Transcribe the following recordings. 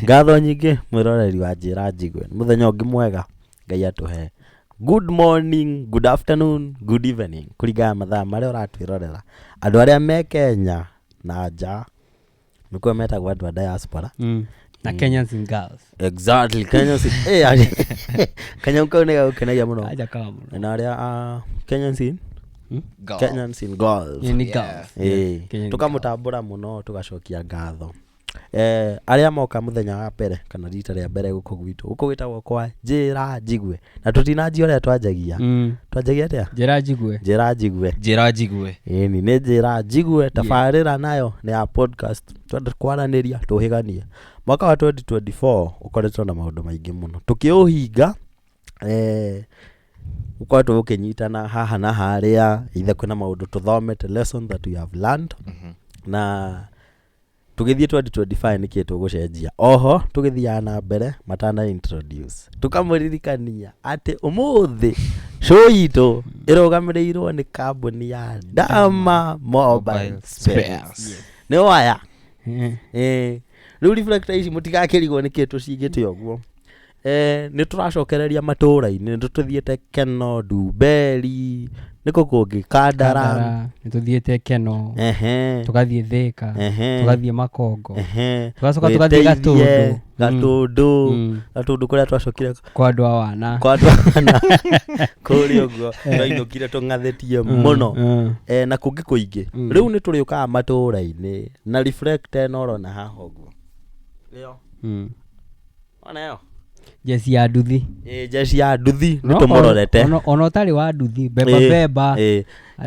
Ngatho nyingĩ mwĩroreri wa Njĩra Njigue. Nĩ mũthenya ũngĩ mwega Ngai atũhe. Good morning, good afternoon, good evening kũringana na mathaa marĩa ũratwĩrorera. Andũ arĩa me Kenya na nja nĩkuo metagwo andũ a diaspora. Na Kenyans in girls. Exactly, Kenyans. Kanyamũ kau nĩ gagũkenagia mũno. Aja kawa mũno. Na arĩa a Kenyans in Golf. Kenyans in golf. Ni Yeah. girls. Kenyan Tũkamũtambũra mũno tũgacokia ngatho. Arĩa moka mũthenya wa mbere kana rita rĩa mbere gũkũ gwitũ, gũkũ gwĩtagwo kwa Njĩra Njigue, na tũtinanjia ũrĩa twanjagia. Twanjagia atĩa? Njĩra Njigue. Njĩra Njigue. Njĩra Njigue. Ĩni nĩ Njĩra Njigue, tabarĩra nayo nĩ ya podcast, twenda kwaranĩria tũhĩganie. Mwaka wa 2024 ũkoretwo na maũndũ maingĩ mũno, tũkĩũhinga ũkoretwo ũkĩnyitana haha na harĩa, either kwĩna maũndũ tũthomete, lesson that we have learned, na tũgĩthiĩ 2025 nĩkĩ tũgũcenjia. Oho tũgĩthiaga na mbere matana introduce, tũkamũririkania atĩ ũmũthĩ show itũ ĩrũgamĩrĩirwo nĩ kambuni ya Dama Mobile Spares. Spares. Nĩ waya. Rĩu reflector ici mũtigakĩrigwo nĩkĩ tũcigĩte ũguo. Nĩ tũracokereria matũũra-inĩ, nĩ tũthiĩte Keno, Ndumberi, nĩ kũ kũngĩ, Kandara. Kandara, nĩ tũthiĩte Keno, tũgathiĩ Thĩka, tũgathiĩ Makongo, tũgacoka tũgathiĩ Wĩteithie, Gatũndũ. Gatũndũ, Gatũndũ kũrĩa twacokire kwa andũ a wana. Kwa andũ a wana. Kũrĩa ũguo twainũkire tũng'athĩtie mũno. Na kũngĩ kũingĩ. Rĩu nĩ tũrĩũkaga matũũra-inĩ na reflector ĩno ũrona haha ũguo. Nĩyo. Ona ĩyo. Jeci ya nduthi. Jeci ya nduthi nĩ No, tũmũrorete. Ona ũtarĩ wa nduthi, beba beba. Arĩa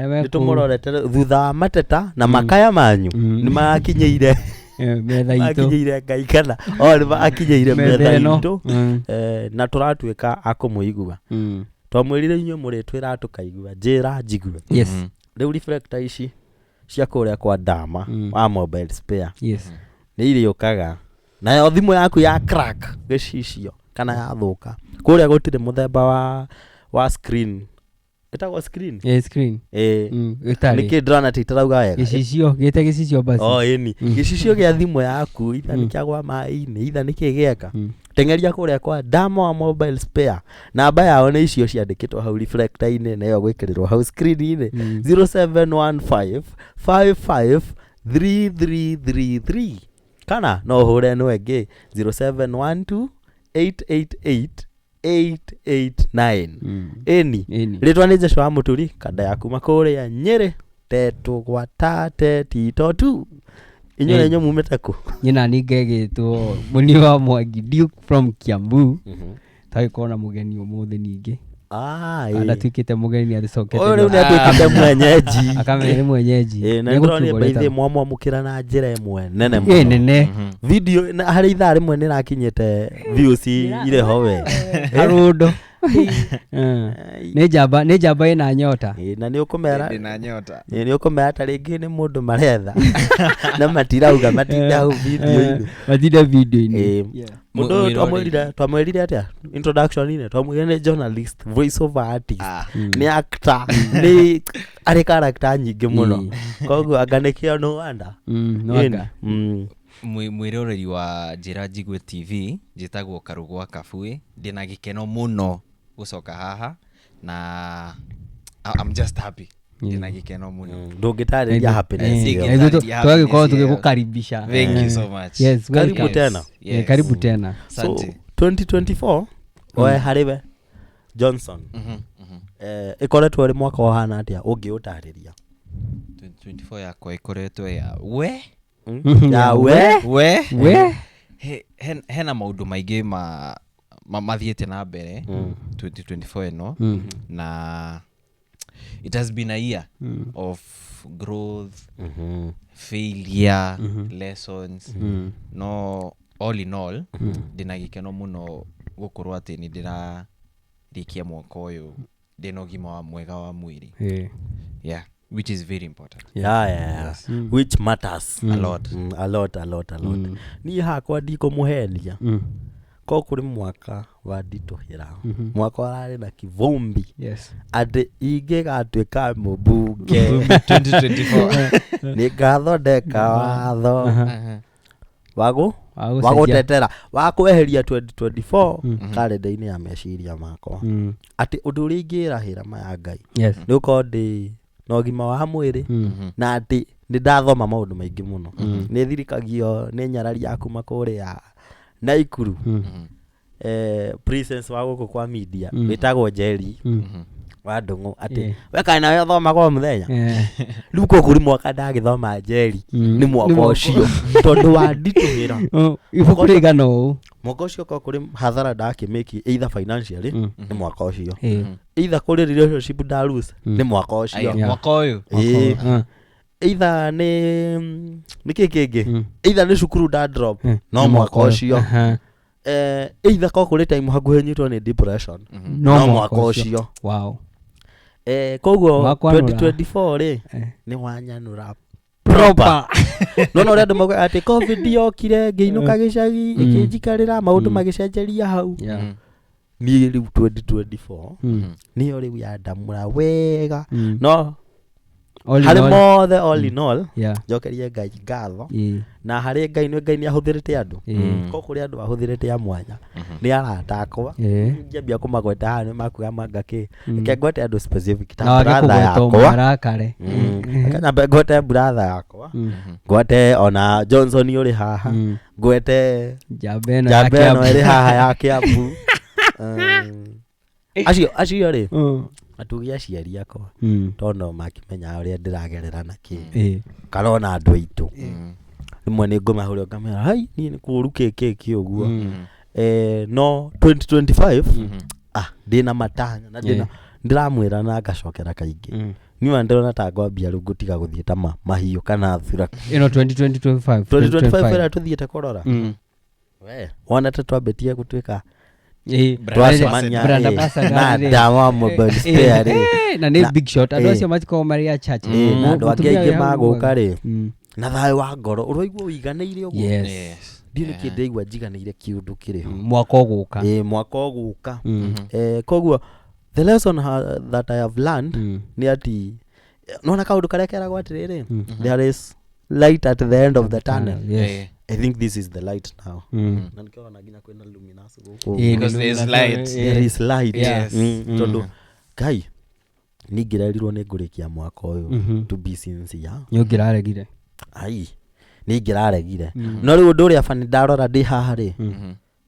me Nĩ kũu. tũmũrorete thutha wa mateta na makaya manyu nĩ marakinyĩire Metha itũ. Makinyĩire Ngai kana o nĩ makinyĩire Metha metha ĩno. itũ. Na tũratuĩka a kũmũigua. Twamwĩrire inyuĩ mũrĩtwĩra tũkaigua, Njĩra Njigue. Rĩu reflector ici cia kũrĩa kwa Dama wa Mobile Spare nĩ irĩũkaga nayo thimũ yaku ya crack gĩcicio kana yathũka kũrĩa gũtirĩ mũthemba wa screen, ĩtagwo screen. Screen. Ĩtarĩ. Nĩkĩ ndĩrona ta itarauga wega? Gĩcicio, gĩte gĩcicio basi. Oh, ĩni. Gĩcicio gĩa thimũ yaku itha nĩ kĩagwa maĩ-inĩ, itha nĩ kĩ gĩeka, teng'eria kũrĩa kwa Dama wa Mobile Spare. Namba yao nĩ icio ciandĩkĩtwo hau reflector-inĩ na ĩyo gwĩkĩrĩrwo hau screen-inĩ, 0715 55 3333, kana no ũhũre ĩno ĩngĩ, 0712 888 889. Ĩni. Ĩni. Rĩtwa nĩ Joshua Mũturi kanda ya kuma kũrĩa Nyĩrĩ tetũgwata tetito tu inyuĩ. Ĩni. Inyuĩ mumĩte kũ? Nyina ningegĩtwo Mũni wa Mwangi Duke from Kiambu. Twagĩkorwo na mũgeni ũmũthĩ ningĩ. Ah, ĩĩ. Ndatuĩkĩte mũgeni, nĩ agĩcokete. Ũyũ rĩu nĩ atuĩkĩte mwenyeji. Akamenya nĩ mwenyeji. Ĩĩ, na Nĩ nĩndĩronire gũkiuga by the way ũrĩa mwamwamũkĩra na njĩra ĩmwe nene ĩĩ mũno. Nene. Video na harĩ ithaa rĩmwe nĩ ĩrakinyĩte views irĩ ho we. Arũndo. Nĩ njamba ĩna nyota. Ĩĩ, na nĩ ũkũmera Ndĩna nyota. Ĩĩ, nĩ ũkũmera ta rĩngĩ nĩ mũndũ maretha na matirauga matinda hau video-inĩ. Matinda video-inĩ. Ĩĩ. Mũndũ ũyũ Mwĩroreri. twamwĩrire atĩa introduction-inĩ? Twamwĩrire nĩ journalist, voice over artist, Ah. nĩ actor, nĩ arĩ character nyingĩ mũno, koguo anga nĩkĩo no wonder. No Ĩni. anga. Mwĩroreri wa Njĩra Njigue TV, njĩtagwo Karũgwa Kabui. Ndĩna gĩkeno mũno gũcoka haha na I'm just happy, ndĩna gĩkeno mũno. Ndũngĩtarĩria happiness Ndingĩ- ĩyo. Na ithuĩ Happiness tũgagĩkorwo ĩyo. tũgĩgũkaribisha. Thank you so much. Yes, Karibu welcome. tena. Karibu tena. So Asante. 2024 oe harĩ we Johnson, ĩkoretwo ĩrĩ mwaka ũhana atĩa ũngĩũtarĩria? 2024 yakwa ĩkoretwo ya we Ya we. We We. Hena maũndũ maingĩ mathiĩte na mbere 2024 ĩno, na it has been a year of growth, failure, lessons, no all in all ndĩna gĩkeno mũno gũkorwo atĩ nĩ ndĩrarĩkia mwaka ũyũ ndĩna ũgima wa mwega wa mwĩrĩ. Yeah, which is very important. Yeah. Which matters a lot. A lot, a lot, a lot. Niĩ hakwa ndikũmũhenia, ko kũrĩ mwaka wanditũhĩra, mwaka ũrarĩ na kivumbi, atĩ ingĩgatuĩka mũmbunge 2024 nĩ ngathondeka watho wagũ Wa Wa gũcenjia. gũtetera, wa kweheria 2024 karenda-inĩ ya meciria makwa, atĩ ũndũ ũrĩa ingĩrahĩra maya Ngai nĩ gũkorwo ndĩ na ũgima wa mwĩrĩ na atĩ nĩ ndathoma maũndũ maingĩ mũno. Nĩ thirikagio nĩ nyarari ya kuma kũrĩa Naikuru, presence wa gũkũ kwa media, wĩtagwo Njeri wa Ndũng'ũ, atĩ we kana nawe ũthomaga o mũthenya. Rĩu ko kũrĩ mwaka ndagĩthoma Njeri, nĩ mwaka Nĩ mwaka. ũcio tondũ wa nditũhĩra. Oh, ibuku rĩigana ũũ. Mwaka ũcio ko kũrĩ hathara ndakĩmĩki either financially, nĩ mwaka ũcio, either kũrĩ relationship nda lose, nĩ mwaka ũcio. Aya, mwaka ũyũ. Ĩĩ. Either nĩ kĩ kĩngĩ, either nĩ cukuru nda drop, no Nĩ mwaka ũcio. Either ko kũrĩ time hakuhĩ nyitwo nĩ depression, no no mwaka ũcio. Koguo Wakwanũra. 2024 rĩ, nĩ wanyanũra. Proper. Nona ũrĩa andũ maugaga atĩ COVID yokire ngĩinũka gĩcagi, ĩkĩnjikarĩra maũndũ magĩcenjeria hau. Niĩ rĩu 2024 nĩyo rĩu yandamũra wega, no All in harĩ all, mothe, all in all, njokerie Ngai ngatho. Na harĩ Ngai, nĩ Ngai nĩ ahũthĩrĩte andũ, ko kũrĩ andũ ahũthĩrĩte a mwanya, nĩ arata akwa. Ingĩambia kũmagweta haha nĩ makuga manga kĩ. Reke ngwete andũ specific ta Na wage brother kũgweta ũmwe yakwa. arakare. Reke nyambe ngwete brother yakwa, ngwete ona Johnson ũrĩ haha, ngwete Njamba ĩno ya njamba ĩno Kiambu. ĩrĩ haha ya Kiambu. Acio rĩ, atuge aciari akwa, tondũ no makĩmenya ũrĩa ndĩragerera na kĩ, kana ona andũ aitũ rĩmwe nĩ ngũmahũrĩra ngamera, hai, niĩ nĩ kũũru kĩ kĩ kĩ ũguo. No 2025, ah, ndĩna matanya na ndĩna ndĩramwĩra na ngacokera kaingĩ. Niĩ ndĩrona ta ngwambia rĩu ngũtiga gũthiĩ ta mahiũ kana thura. Ĩno 2025. 2025 ĩrĩa tũthiĩte kũrora, we wonete twambĩtie gũtuĩka Brand twacemania Brand ambassador na rĩ. ndawa mobile spare rĩ. Na nĩ big shot andũ acio matikoragwo marĩ achache. Na andũ angĩ Mũtumia aingĩ wĩ hau magũka mwega. rĩ, na thayũ wa ngoro ũraigua ũiganĩire ũguo. Ndiũ nĩkĩ ndaigua njiganĩire kĩũndũ kĩrĩ ho. Mwaka ũgũka. Ĩ, mwaka ũgũka. Koguo the lesson that I have learned nĩ ati nona kaũndũ karĩa keragwo atĩrĩrĩ, there is light at the end of the tunnel. I think this is the light now. Na nĩkĩo ona nginya kwĩna luminous gũkũ. Because Nĩ there is luminous, light. There is light. Tondũ Ngai ningĩrerirwo nĩ ngũrĩkia mwaka ũyũ, to be sincere. Nĩ ũngĩraregire. Ai, nĩ ingĩraregire, no rĩu ũndũ ũrĩa bani ndarora ndĩ haha rĩ,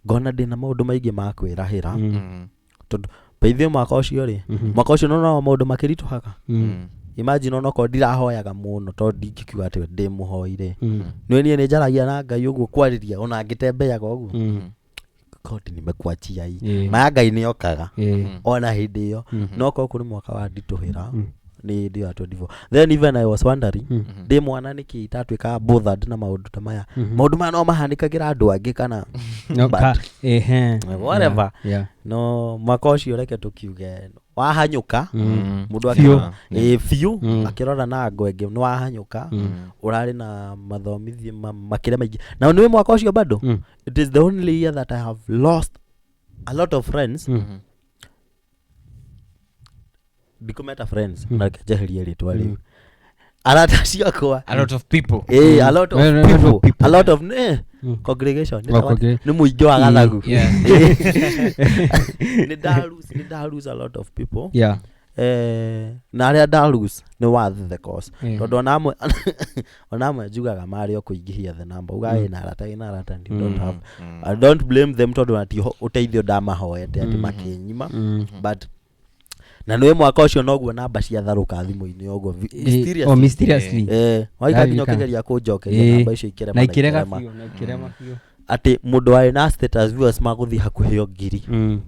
ngona ndĩna maũndũ maingĩ ma kwĩrahĩra, tondũ baithĩ mwaka ũcio rĩ, mwaka ũcio no maũndũ makĩritũhaga. Imagine onokorwo ndirahoyaga mũno, tondũ ndingĩkiuga atĩ ndĩ mũhoi rĩ, nĩ niĩ nĩ njaragia na Ngai ũguo kwarĩria ona ngĩtembeaga ũguo, God, nimekuachia hii. Maya Ngai nĩ okaga ona hĩndĩ ĩyo, no korwo kũrĩ mwaka wa nditũhĩra nĩ hĩndĩ ĩyo ya 24. Then even I was wondering, ndĩ mwana, nĩkĩ itatuĩkaga bothered na maũndũ ta maya? Maũndũ maya no mahanĩkagĩra andũ angĩ kana No, but ehe. Whatever. No mwaka ũcio reke tũkiuge wahanyũka mũndũ Biũ. ĩ biũ, akĩrora na ngo ĩngĩ nĩ wahanyũka, ũrarĩ na mathomithio makĩria maingĩ na nĩ mwaka ũcio bado. It is the only year that I have lost a lot of friends. Ndikũmeta friends, na reke njeherie rĩtwa rĩu, arata ciakwa. A lot of people. A lot of A lot of people, people. a lot of congregation. Oh, Nĩ mũingĩ wa gathagu. Nĩ nda lose a lot of people. Na arĩa nda lose nĩ worth the cost, tondũ ona amwe njugaga marĩ o kũingĩhia the number, ugaga wĩna arata and you don't have. I don't blame them, tondũ ati ũteithio ndamahoete atĩ makĩnyima. But na nĩ mwaka ũcio noguo namba ciatharũka thimũ-inĩ ũguo mysteriously. Oh, mysteriously. Waika nginya Ndarikana. ũkĩgeria kũnjokeria, namba icio ikĩrema na ikĩrega ikĩrema. biũ, na ikĩrema biũ. Atĩ mũndũ warĩ na status viewers magũthiĩ hakuhĩ o 1000,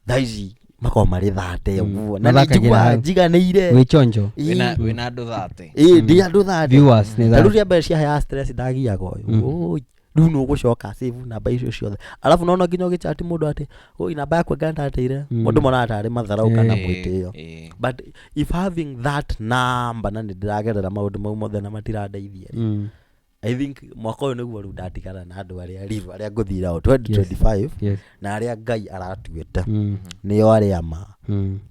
thaa ici makorwo marĩ 30 ũguo, na nĩ Mathakagĩra njiguaga hau. njiganĩire. Wĩ chonjo. Wĩna andũ 30. Ĩ, ndĩ andũ 30. Viewers nĩ Ta rĩu 30. rĩa mbere ciaheaga stress, ndagiaga ũyũ. Ũi, rĩu nĩ ũgũcoka save namba icio ciothe, arabu nona nginya ũgĩchati mũndũ atĩ oi, namba yakwa ngandateire, mũndũ monaga tarĩ matharau kana mwĩtĩo. But if having that number, na nĩ ndĩragerera maũndũ mau mothe na matirandeithia rĩ, I think mwaka ũyũ nĩguo rĩu ndatigana na andũ arĩa rĩu arĩa ngũthiĩ nao 2025, na arĩa Ngai aratuĩte nĩo arĩa ma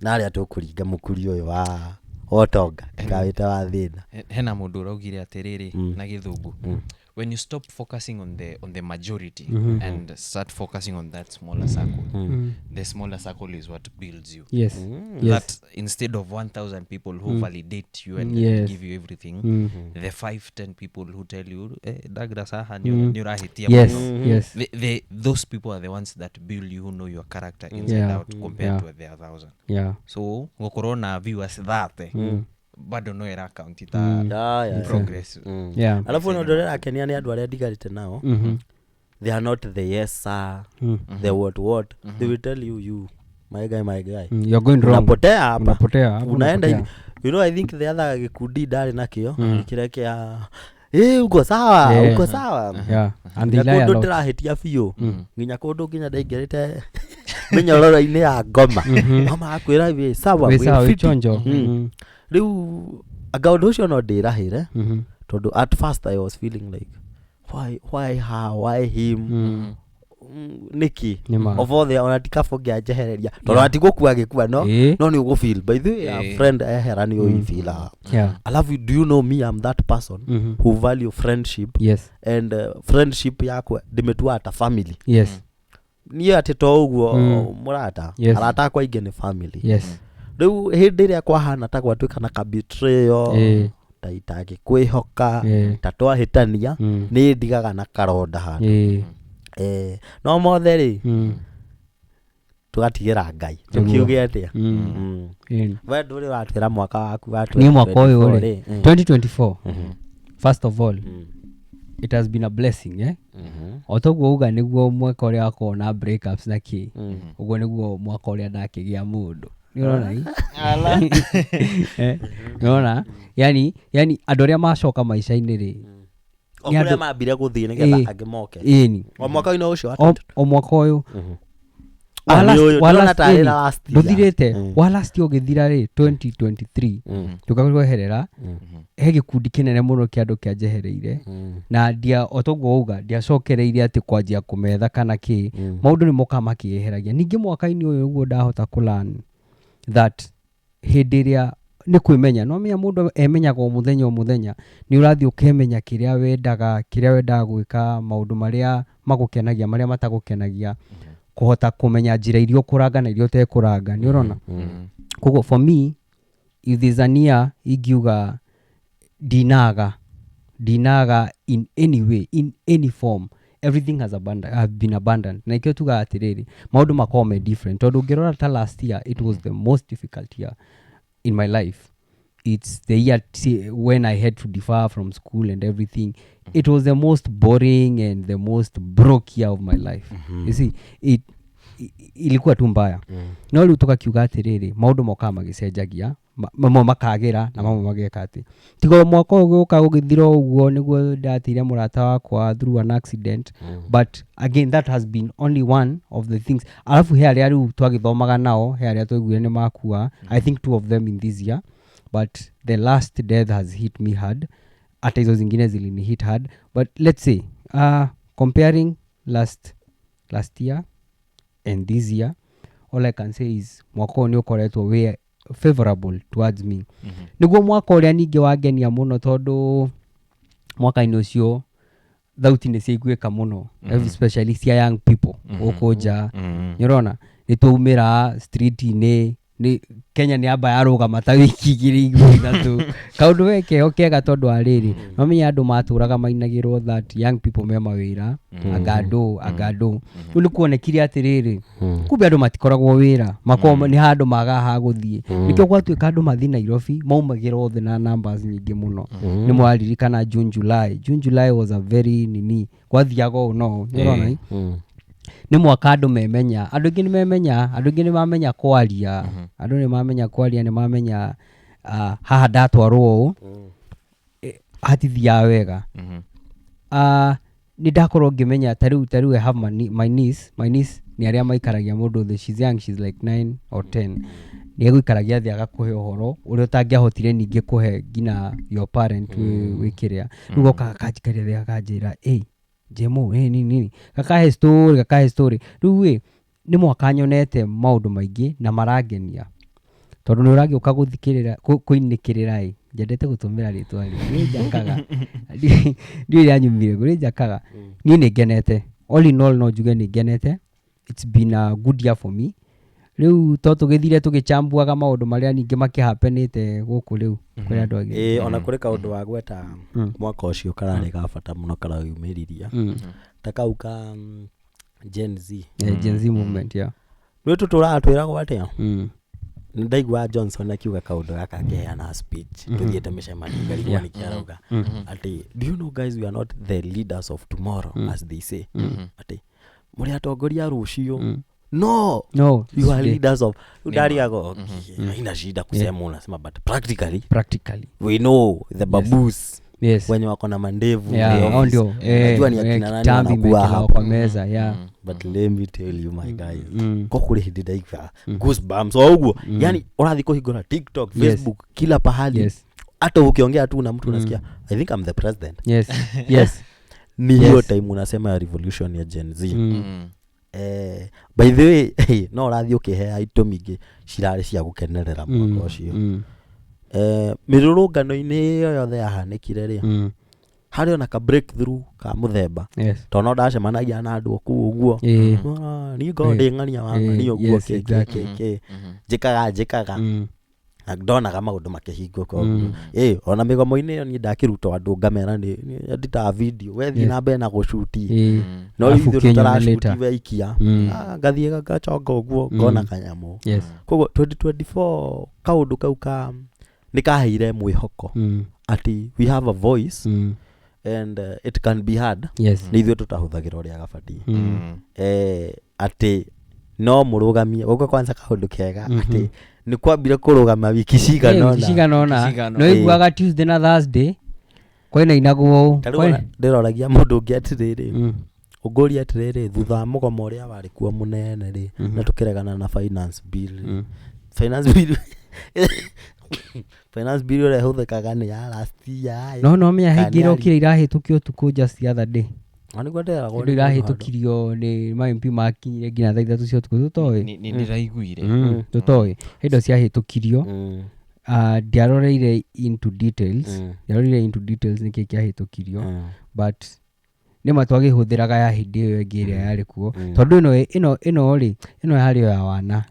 na arĩa tũkũringa mũkuri ũyũ wa ũtonga ndikawĩte wa thĩna. Hena mũndũ ũraugire atĩrĩrĩ na gĩthũngũ. When you stop focusing on the majority and start focusing on that smaller circle, the smaller circle is what builds you. That instead of 1000 people who validate you and give you everything, the 5 10 people who tell you, "Eh, Douglas, haha nĩ ũrahĩtia mũno." Those people are the ones that build you, who know your character inside out compared to the 1000. So gũkorwo na viewers 30 bado no ĩra count ta progress. Alafu ona ũndũ ũrĩa ũrakenia nĩ andũ arĩa ndigarĩte nao, they are not the "yes sir", the what what. They will tell you, "You, my guy, my guy, You're going wrong. Unapotea hapa." Unapotea hapo. Unaenda Unapotea. hivi. I think the other gĩkundi ndarĩ nakĩo kĩrĩa kĩa ĩ uko sawa, uko sawa. Yeah, and they Nginya lie a kũndũ lot. ndĩrahĩtia biũ, nginya kũndũ nginya ndaingĩrĩte mĩnyororo-inĩ ya ngoma, mama akwĩra wĩ sawa, Wĩ wĩ sawa, wĩ fiti. chonjo. Rĩu anga ũndũ ũcio no ndĩrahĩre, tondũ at first I was feeling like, why her, why him? Nĩkĩ? Nĩma. Of all the, ona ti kaba ũngĩanjehereria tondũ atigũkua agĩkua, no no nĩ ũgũfeel, by the way, a friend ehera nĩ ũifeelaga. Alafu do you know me, I'm that person who value friendship and friendship yakwa ndĩmĩtuaga ta family. Niĩ atĩ to ũguo mũrata, arata akwa aingĩ nĩ family. Rĩu hĩndĩ ĩrĩa kwahana ta gwatuĩka na ka betrayal, ta itangĩkwĩhoka, ta twahĩtania, nĩ ndigaga na karonda handũ. No mothe rĩ, tũgatigĩra Ngai. Tũkiuge atĩa? We ndũrĩ ũratwĩra mwaka waku wa Niĩ mwaka ũyũ 2024 rĩ, rĩ? 2024, first of all, it has been a blessing, eh? O toguo uga nĩguo mwaka ũrĩa wakorwo na breakups na kĩ, ũguo nĩguo mwaka ũrĩa ndakĩgĩa mũndũ. Nĩ ũrona i? Eh, nĩ ũrona, yani andũ arĩa macoka maica-inĩ rĩ, O Nĩ kũrĩa mambire gũthiĩ nĩgetha angĩ moke. Ĩni. O mwaka-inĩ ũcio wa O mwaka ũyũ. Ah, Wa nĩ ũyũ, wa ndĩrona last- tarĩ ĩni, last year. ndũthirĩte. Wa last year ũgĩthira rĩ, 2023, tũkakweherera he gĩkundi kĩnene mũno kĩa andũ kĩanjehereire, na ndia o toguo uga ndiacokereirie atĩ kwanjia kũmetha kana kĩ. Maũndũ nĩ mokaga makĩeheragia. Ningĩ mwaka-inĩ ũyũ ũguo ndahota kũ that hĩndĩ ĩrĩa nĩ kwĩmenya, no menya mũndũ emenyaga o mũthenya o mũthenya, nĩ ũrathiĩ ũkemenya kĩrĩa wendaga gwĩka, maũndũ marĩa magũkenagia, marĩa matagũkenagia, kũhota kũmenya njĩra iria ũkũranga na iria ũtekũranga. Nĩ ũrona? Koguo for me, if there's a year ingiuga ndinaga in any way, in any form, everything have been abundant. Na ikĩo tugaga atĩrĩrĩ, maũndũ makoragwo me different, tondũ ũngĩrora ta last year, it was the most difficult year in my life. It's the year when I had to defer from school and everything. It was the most boring and the most broke year of my life. You see, it ilikuwa tu mbaya. No rĩu tũgakiuga atĩrĩrĩ, maũndũ mokaga magĩcenjagia, mamwe makagĩra na mamwe mageka atĩ tiga o mwaka ũyũ gũka gũgĩthira o ũguo nĩguo ndateire mũrata wakwa through an accident. But again, that has been only one of the things. Alafu he arĩa rĩu twagĩthomaga nao, he arĩa twaiguire nĩ makua. I think two of them in this year, but the last death has hit me hard. Hata hizo zingine zilini hit hard, but let's say, comparing last last year and this year, all I can say is mwaka ũyũ nĩ ũkoretwo wĩ favorable towards me. Nĩguo mwaka ũrĩa ningĩ wangenia mũno, tondũ mwaka-inĩ ũcio thauti nĩ ciaiguĩka mũno, especially cia young people gũkũ nja. Nĩ ũrona nĩ twaumĩra street-inĩ, nĩ Kenya nĩ amba yarũgama ta wiki 2 igũrũ 3, kaũndũ we keho kega, tondũ wa rĩrĩ, no menya andũ matũraga mainagĩrwo that young people me mawĩra, anga ndũ anga ndũ. Rĩu nĩ kuonekire atĩrĩrĩ, kumbe andũ matikoragwo wĩra, makoragwo nĩ handũ magaga ha gũthiĩ. Nĩkĩo gwatuĩka andũ mathiĩ Nairobi maumagĩra othe na numbers nyingĩ mũno. Nĩ mwaririkana June, July. June, July was a very nini, gwathiaga ũũ no nĩ ũrona nĩ mwaka andũ memenya, andũ aingĩ nĩ memenya, andũ aingĩ nĩ mamenya kwaria, andũ nĩ mamenya kwaria, nĩ mamenya, haha ndatwarwo ũũ, hatithiaga wega. Nĩ ndakorwo ngĩmenya ta rĩu I have my niece. My niece nĩ arĩa maikaragia mũndũ thĩ. She's young, she's like 9 or 10. Nĩ egũikaragia thĩ agakũhe ũhoro ũrĩa ũtangĩahotire ningĩ kũhe nginya your parent wĩ kĩrĩa. Rĩu goka gakanjikaria thĩ, gakanjĩra, "Ĩ Jemo, ĩ nini nini," gakahe story, gakahe story. Rĩu ĩ nĩ mwaka nyonete maũndũ maingĩ na marangenia, tondũ nĩ ũragĩũka gũthikĩrĩra kũinĩkĩrĩra ĩ Njendete gũtũmĩra rĩtwa rĩu nĩ njakaga, ndiũĩ rĩanyumire kũ, nĩ njakaga. Niĩ nĩ ngenete, all in all no njuge nĩ ngenete. It's been a good year for me. Rĩu to tũgĩthire tũgĩchambuaga maũndũ marĩa ningĩ makĩhapenĩte gũkũ rĩu kũrĩ andũ angĩ. Ĩĩ, ona kũrĩ kaũndũ wagweta mwaka ũcio kararĩ ga bata mũno karayumĩriria ta kau ka Gen Z. Yeah, Gen Z movement, yeah. Nĩ tũtũraga twĩragwo atĩa? Nĩ ndaigua Johnson akiuga kaũndũ gaka akĩheana speech tũthiĩte mĩcemanio, ngarigwo nĩkĩ arauga atĩ, "Do you know, guys, we are not the leaders of tomorrow as they say," atĩ mũrĩ atongoria a rũciũ, no No, you are today. Leaders of rĩu ndariago haina shida kusema, unasema, but practically Practically we know the baboons wenye wako na mandevu in the hao office. Ndio Unajua ni akina nani kitambi wanakuwa imewekelewa hapo. kwa meza, yeah. But let me tell you, my guys, ko kũrĩ hĩndĩ ndaigua goosebumps o ũguo, yani ũrathiĩ kũhingũra TikTok, Facebook, kila pahali, hata ukiongea tu na mtu unasikia, "I think I'm the president." Ni hiyo time unasema ya revolution ya Gen Z. By the way, no ũrathiĩ ũkĩhea itũmi ingĩ cirarĩ cia gũkenerera mwaka ũcio. Mĩrũrũngano-inĩ ĩyo yothe yahanĩkire rĩ, harĩ ona ka breakthrough ka mũthemba, tondũ no ndacemanagia na andũ o kũu ũguo. Ah, niĩ ngorwo ndĩ ng'ania wa ng'ania ũguo, kĩ, kĩ, kĩ, kĩ. Njĩkaga njĩkaga na ndonaga maũndũ makĩhingũka ũguo. Ĩ ona mĩgomo-inĩ ĩyo niĩ ndakĩruta andũ ngamera nĩ nditaga video, wethiĩ na mbere na gũcuti, no rĩu Alafu ithuĩ ũkĩnyone tũtaracuti later. weikia. Ah, ngathiĩ ngachonga ũguo ngona kanyamũ. Koguo 2024 kaũndũ kau ka nĩ kaheire mwĩhoko atĩ we have a voice and it can be heard. Nĩ ithuĩ tũtahũthagĩra ũrĩa gabatiĩ. Atĩ no mũrũgamie gũkũ kwanza kaũndũ kega atĩ nĩ kwambire kũrũgama wiki cigana Wiki ũna. cigana ũna. Cigana no ũna. iguaga Tuesday na Thursday kwainainagwo ũũ. Ta rĩu ona ndĩroragia mũndũ ũngĩ atĩrĩrĩ, ũngũria atĩrĩrĩ, thutha wa mũgomo ũrĩa warĩ kuo mũnene rĩ, na tũkĩregana na finance bill rĩ, finance bill ĩrĩa ĩhũthĩkaga nĩ ya last year ĩ. No menya Kana hĩngĩ nĩ ĩrokire irahĩtũkio ũtukũ just the other day. Na nĩguo ndĩreragwo Indo nĩ mũndũ handũ. irahĩtũkirio nĩ ma MP makinyire nginya thaa 3 cia ũtukũ tũtoĩ. Nĩ ndĩraiguire. Tũtoĩ indo ciahĩtũkirio. Ndiaroreire into details, ndiaroreire into details nĩkĩ kĩahĩtũkirio, but nĩma twagĩhũthĩraga ya hĩndĩ ĩyo ĩngĩ ĩrĩa yarĩ kuo, tondũ ĩno rĩ, ĩno yarĩ o ya wana,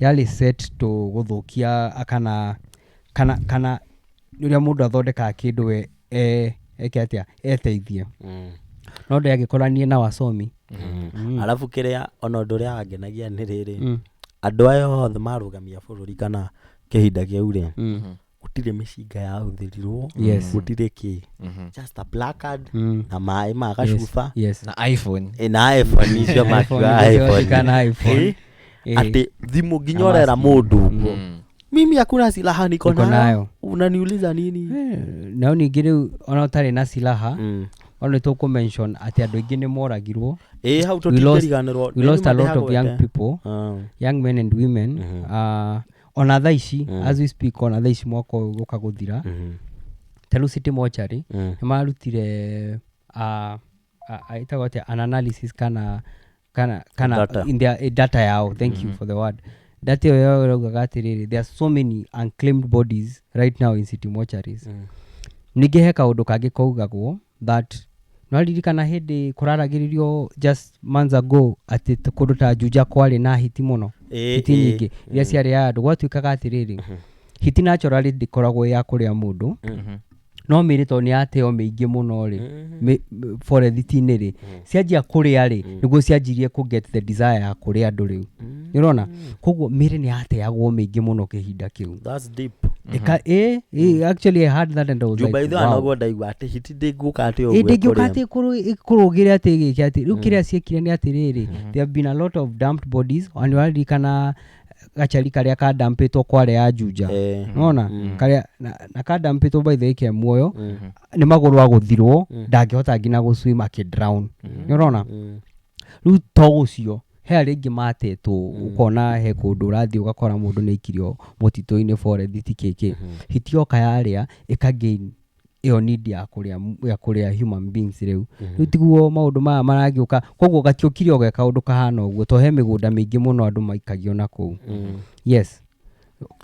yarĩ set to gũthũkia kana ũrĩa mũndũ athondekaga kĩndũ we eke atĩa eteithie, no ndĩagĩkoranie na wasomi. Arabu kĩrĩa ona ũndũ ũrĩa wangenagia nĩ rĩrĩ, andũ aya othe marũgamia bũrũri kana kĩhinda kĩu rĩ, gũtirĩ mĩcinga yahũthĩrirwo, gũtirĩ kĩ, just a placard na maĩ ma gacuba. Na iPhone. Ĩ, na iPhone icio iPhone, makiuga nĩcio iPhone. citikana iPhone. Ĩ, atĩ thimũ nginya ũrera mũndũ ũguo, "Mimi hakuna silaha niko Niko nayo, nayo." Unaniuliza nini? Nao ningĩ rĩu ona ũtarĩ na silaha, ona nĩ tũkũ mention atĩ andũ aingĩ nĩ moragirwo. Ĩ, hau tũtingĩriganĩrwo. We lost a lot of young people, young men and women. Ona thaa ici, as we speak, ona thaa ici mwaka ũyũ gũka gũthira, ta rĩu City Mortuary nĩ marutire ĩtagwo atĩa, an analysis kana Data. in their data yao, thank you for the word, data ĩyo yao ĩraugaga atĩrĩrĩ, there are so many unclaimed bodies right now in city mortuaries. Ningĩ he kaũndũ kangĩ kaugagwo that nwaririkana hĩndĩ kũraragĩrĩrio just months ago atĩ kũndũ ta Juja kwarĩ na hiti mũno, hiti nyingĩ iria ciarĩaga andũ. Gwatuĩkaga atĩrĩrĩ, hiti naturally ndĩkoragwo ya kũrĩa mũndũ, no mĩrĩ tondũ nĩ yateo mĩingĩ mũno rĩ, forest-inĩ rĩ, cianjia kũrĩa rĩ, nĩguo cianjirie kũ get the desire ya kũrĩa andũ rĩu, nĩ ũrona? Koguo mĩrĩ nĩ yateagwo mĩingĩ mũno kĩhinda kĩu. That's deep. Ĩka ĩ, actually I heard that and I was Juu like, by the way wow. noguo ndaigua atĩ hiti ndĩngũka atĩ Ĩ, ũguo ndĩngĩũka ĩkũrĩa. atĩ ĩkũrũgĩre atĩ gĩke atĩ rĩu kĩrĩa ciekire nĩ atĩrĩrĩ, there have been a lot of dumped bodies. Ona nĩũraririkana gacari karĩa kadampĩtwo kware ya Juja? Nona karĩa na kadampĩtwo by the way ke muoyo, nĩ magũrũ agũthirwo, ndangĩhota nginya gũswim, akĩdrown, nĩ ũrona? Rĩu to ũcio, he arĩa aingĩ matetwo, ũkona he kũndũ ũrathiĩ ũgakora mũndũ nĩ aikirio mũtitũ-inĩ forest kĩkĩ, hiti yoka yarĩa ĩka gain ĩyo need ya kũrĩa human beings. Rĩu tiguo maũndũ maya maragĩũka, koguo gatiũkire o ge kaũndũ kahana ũguo, to he mĩgũnda mĩingĩ mũno andũ maikagio na kũu. Yes,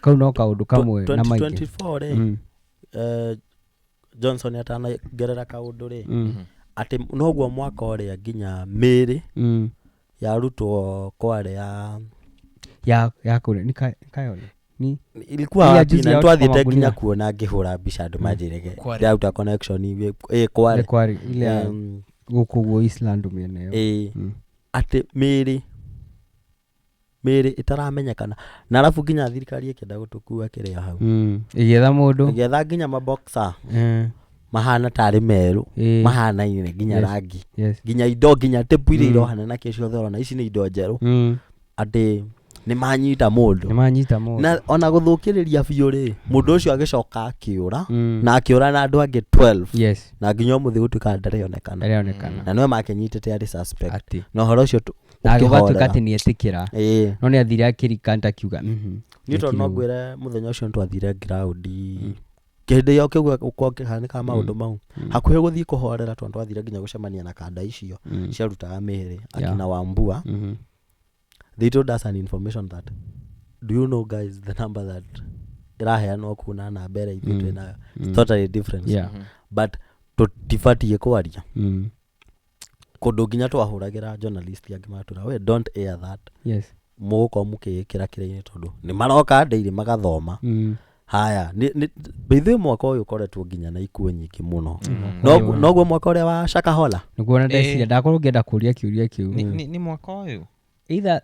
kau no kaũndũ kamwe na maingĩ. 2024 rĩ, Johnson atanagerera kaũndũ rĩ, atĩ noguo mwaka ũrĩa nginya mĩĩrĩ yarutwo kware ya Ya kũrĩa nĩ Kayole ni ilikuwa Ile ya wapi juzi na ya twathiĩte watu kwa nginya magunia. kuona ngĩhũra mbica andũ manjĩrege Kware. ndĩraruta connection ĩ Kware. Ile Kware ile ya gũkũ guo Eastland mĩena ĩyo. Ĩ atĩ mĩĩrĩ ĩtaramenyekana na arabu nginya thirikari ĩkĩenda gũtũkua kĩrĩa hau, Ĩgĩetha mũndũ. ĩgĩetha nginya maboxer mahana tarĩ merũ, mahanaine nginya rangi, nginya indo, nginya tape iria irohana na kĩ ciothe ũrona ici nĩ indo njerũ, atĩ nĩ manyita mũndũ. Nĩ manyita mũndũ. Na ona gũthũkĩrĩria biũ rĩ, mũndũ ũcio agĩcoka akĩũra, na akĩũra na andũ angĩ 12, na nginya ũmũthĩ gũtuĩka ndarĩonekana. Ndarĩonekana. Na nĩwe makĩnyitĩte arĩ suspect. Atĩ Na ũhoro ũcio na gũgatuĩka ũkĩhorera. atĩ nĩ etĩkĩra, no nĩ athire akĩrikanta akiuga Niĩ tondũ no ekire ũguo. ngwĩre mũthenya ũcio nĩtwathire ground hĩndĩ ĩyo kĩu kũhanĩkaga maũndũ mau hakuhĩ gũthiĩ kũhorera, tondũ twathire nginya gũcemania na kanda icio ciarutaga mĩĩrĩ, akina Wambua. They told us an information that, do you know guys, the number that ĩraheanwo kuu na namba ĩrĩa ithuĩ twĩnayo, it's totally different, but tũtibatiĩ kwaria kũndũ nginya twahũragĩra journalist angĩ matwĩra, we don't air that, mũgũkorwo mũkĩĩkĩra kĩrĩa-inĩ tondũ nĩ maroka daily magathoma. Haya, by the way, mwaka ũyũ ũkoretwo nginya na ikuũ nyingĩ mũno. Noguo mwaka ũrĩa wa Shakahola. Nĩguo na ndeciria ndakorwo ngĩenda kũria kĩũria kĩu. Nĩ mwaka ũyũ. Either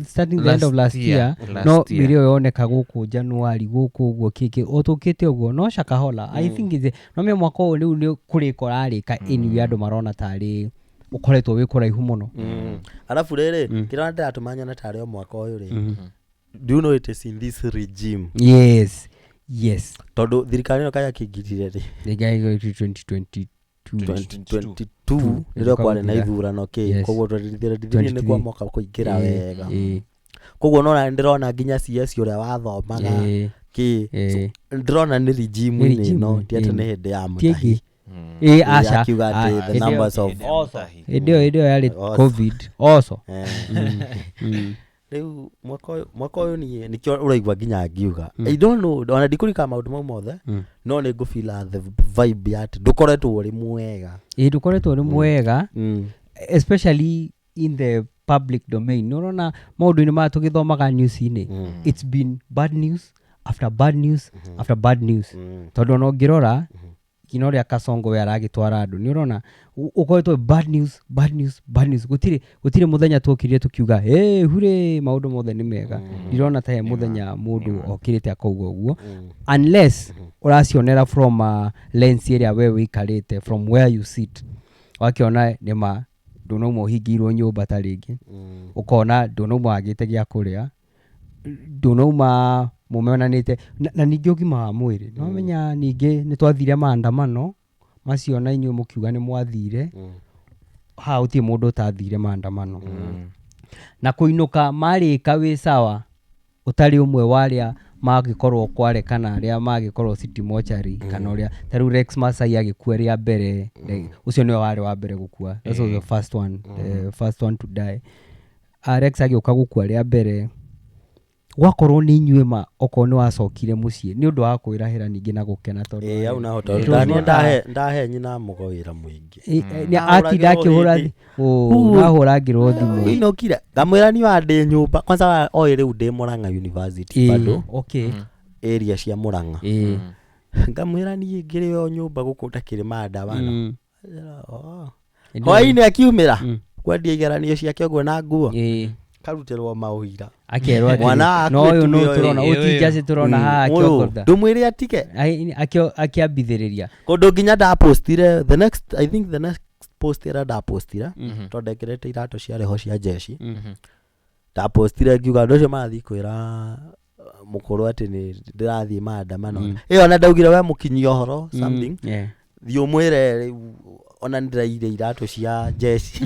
starting the end of last year, Last no year. mĩrĩ ĩyo yoneka gũkũ January gũkũ ũguo kĩkĩ o tũkĩte ũguo, no Shakahola I think is no mĩa mwaka ũyũ rĩu nĩ kũrĩka ũrarĩka, anyway andũ marona tarĩ ũkoretwo wĩ kũraihu mũno. Arabu rĩrĩ, kĩrĩa ndĩratũma nyone tarĩ o mwaka ũyũ rĩ, do you know it is in this regime? Yes. Tondũ thirikari ĩno kaya kĩingĩrire rĩ? Nĩngai 2022. 2022 nĩrĩo kwarĩ na Gũthira. ithurano kĩ. Koguo 2023 nĩkuo 23. mwaka kũingĩra wega. Koguo nona ndĩrona nginya CS ũrĩa wathomaga kĩ. Ndĩrona nĩ regime-inĩ Nĩ ĩno, regime, ti atĩ nĩ hĩndĩ ya Ti ĩngĩ. Mũtahi. Ĩ aca. Akiuga atĩ Ah, the numbers of Hĩndĩ ya Mũtahi. Hĩndĩ ĩyo yarĩ Awesome. COVID also. Rĩu mwaka ũyũ niĩ nĩkĩo ũraigua nginya ngiuga I don't know, ona ndikũrika maũndũ mau mothe, no nĩ ngũbila the vibe ya atĩ ndũkoretwo ũrĩ mwega. Ĩ ndũkoretwo ũrĩ mwega, especially in the public domain. Nĩ ũrona maũndũ-inĩ maya tũgĩthomaga news-inĩ, it's been bad news after bad news after bad news, tondũ ona ũngĩrora nginya ũrĩa Kasongo we aragĩtwara andũ, nĩ ũrona ũkoretwo bad news, bad news, bad news. Gũtirĩ mũthenya tuokire tũkiuga hey, hure maũndũ mothe nĩ mega. Ndirona ta he mũthenya mũndũ okĩrĩte akauga ũguo, unless ũracionera from a lens ĩrĩa we wĩikarĩte, from where you sit, wakĩona nĩma ndũnauma ũhingĩirwo nyũmba ta rĩngĩ, ũkona ndũnauma wagĩte gĩa kũrĩa, ndũnauma mũmenanĩte na ningĩ ũgima wa mwĩrĩ nĩwamenya. Ningĩ nĩ twathire maandamano macio na inyuĩ mũkiuga nĩ mwathire haha, gũtirĩ mũndũ ũtathire maandamano na kũinũka marĩka wĩ sawa, ũtarĩ ũmwe wa arĩa magĩkorwo Kware kana arĩa magĩkorwo City Mortuary, kana ũrĩa ta rĩu Rex Masai agĩkua rĩa mbere, ũcio nĩwe warĩ wa mbere gũkua. That was the first one, the first one to die. Rex agĩũka gũkua rĩa mbere, gwakorwo nĩ inyuĩ ma okorwo nĩ wacokire mũciĩ nĩ ũndũ wa kwĩrahĩra ningĩ na gũkena tondũ Ĩ hau naho tondũ It was niĩ not ndahe nyina mũgo wĩra mũingĩ. Atinda akĩhũra Hĩndĩ. ndahũrangĩrwo thimũ. Inũkire ngamwĩra niĩ wa ndĩ nyũmba kwanza oĩ rĩu ndĩ Murang'a University, bado area cia Murang'a. Ngamwĩra niĩ ngĩrĩ o nyũmba gũkũ ndakĩrĩ maandamano. Hĩndĩ ĩyo- Hwainĩ akiumĩra kwendia igeranio ciake ũguo na nguo, karutĩrwo maũira. Akerwo atĩrĩ, Mwana no ũyũ nũ akuĩte tũrona ũyũ. ũyũ ti njacĩ tũrona haha Ũyũ, akĩongotha. ndũmwĩre atige. Akĩambithĩrĩria. Kũndũ nginya ndapostire the next, I think the next post ĩrĩa ndapostire, tondũ ndekĩrĩte iratũ ciarĩ ho cia jeshi, ndapostire ngiuga andũ acio marathiĩ kwĩra mũkũrũ atĩ nĩ ndĩrathiĩ maandamano ĩyo, ona ndaugire we mũkinyia ũhoro something, thiĩ ũmwĩre rĩu ona nĩndĩraire iratũ cia jeshi.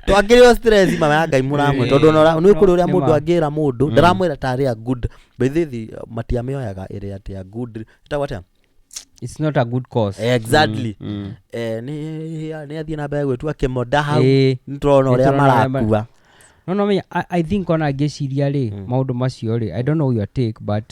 Twakĩrĩ o stress mama ya Ngai mũramwe, tondũ ona nĩ kũrĩ ũrĩa Nĩ mũndũ ma. angĩra mũndũ ndaramwĩra tarĩ a good by the way, matiamĩoyaga ĩrĩ atĩ a good ĩtagwo atĩa. It's not a good cause. Exactly. Nĩ athiĩ na mbere gwĩtua kĩmonda hau. Nĩ tũrona Nĩ ũrĩa tũrona ũrĩa marakua. No menya, I think ona ngĩciria rĩ maũndũ macio rĩ, I don't know your take, but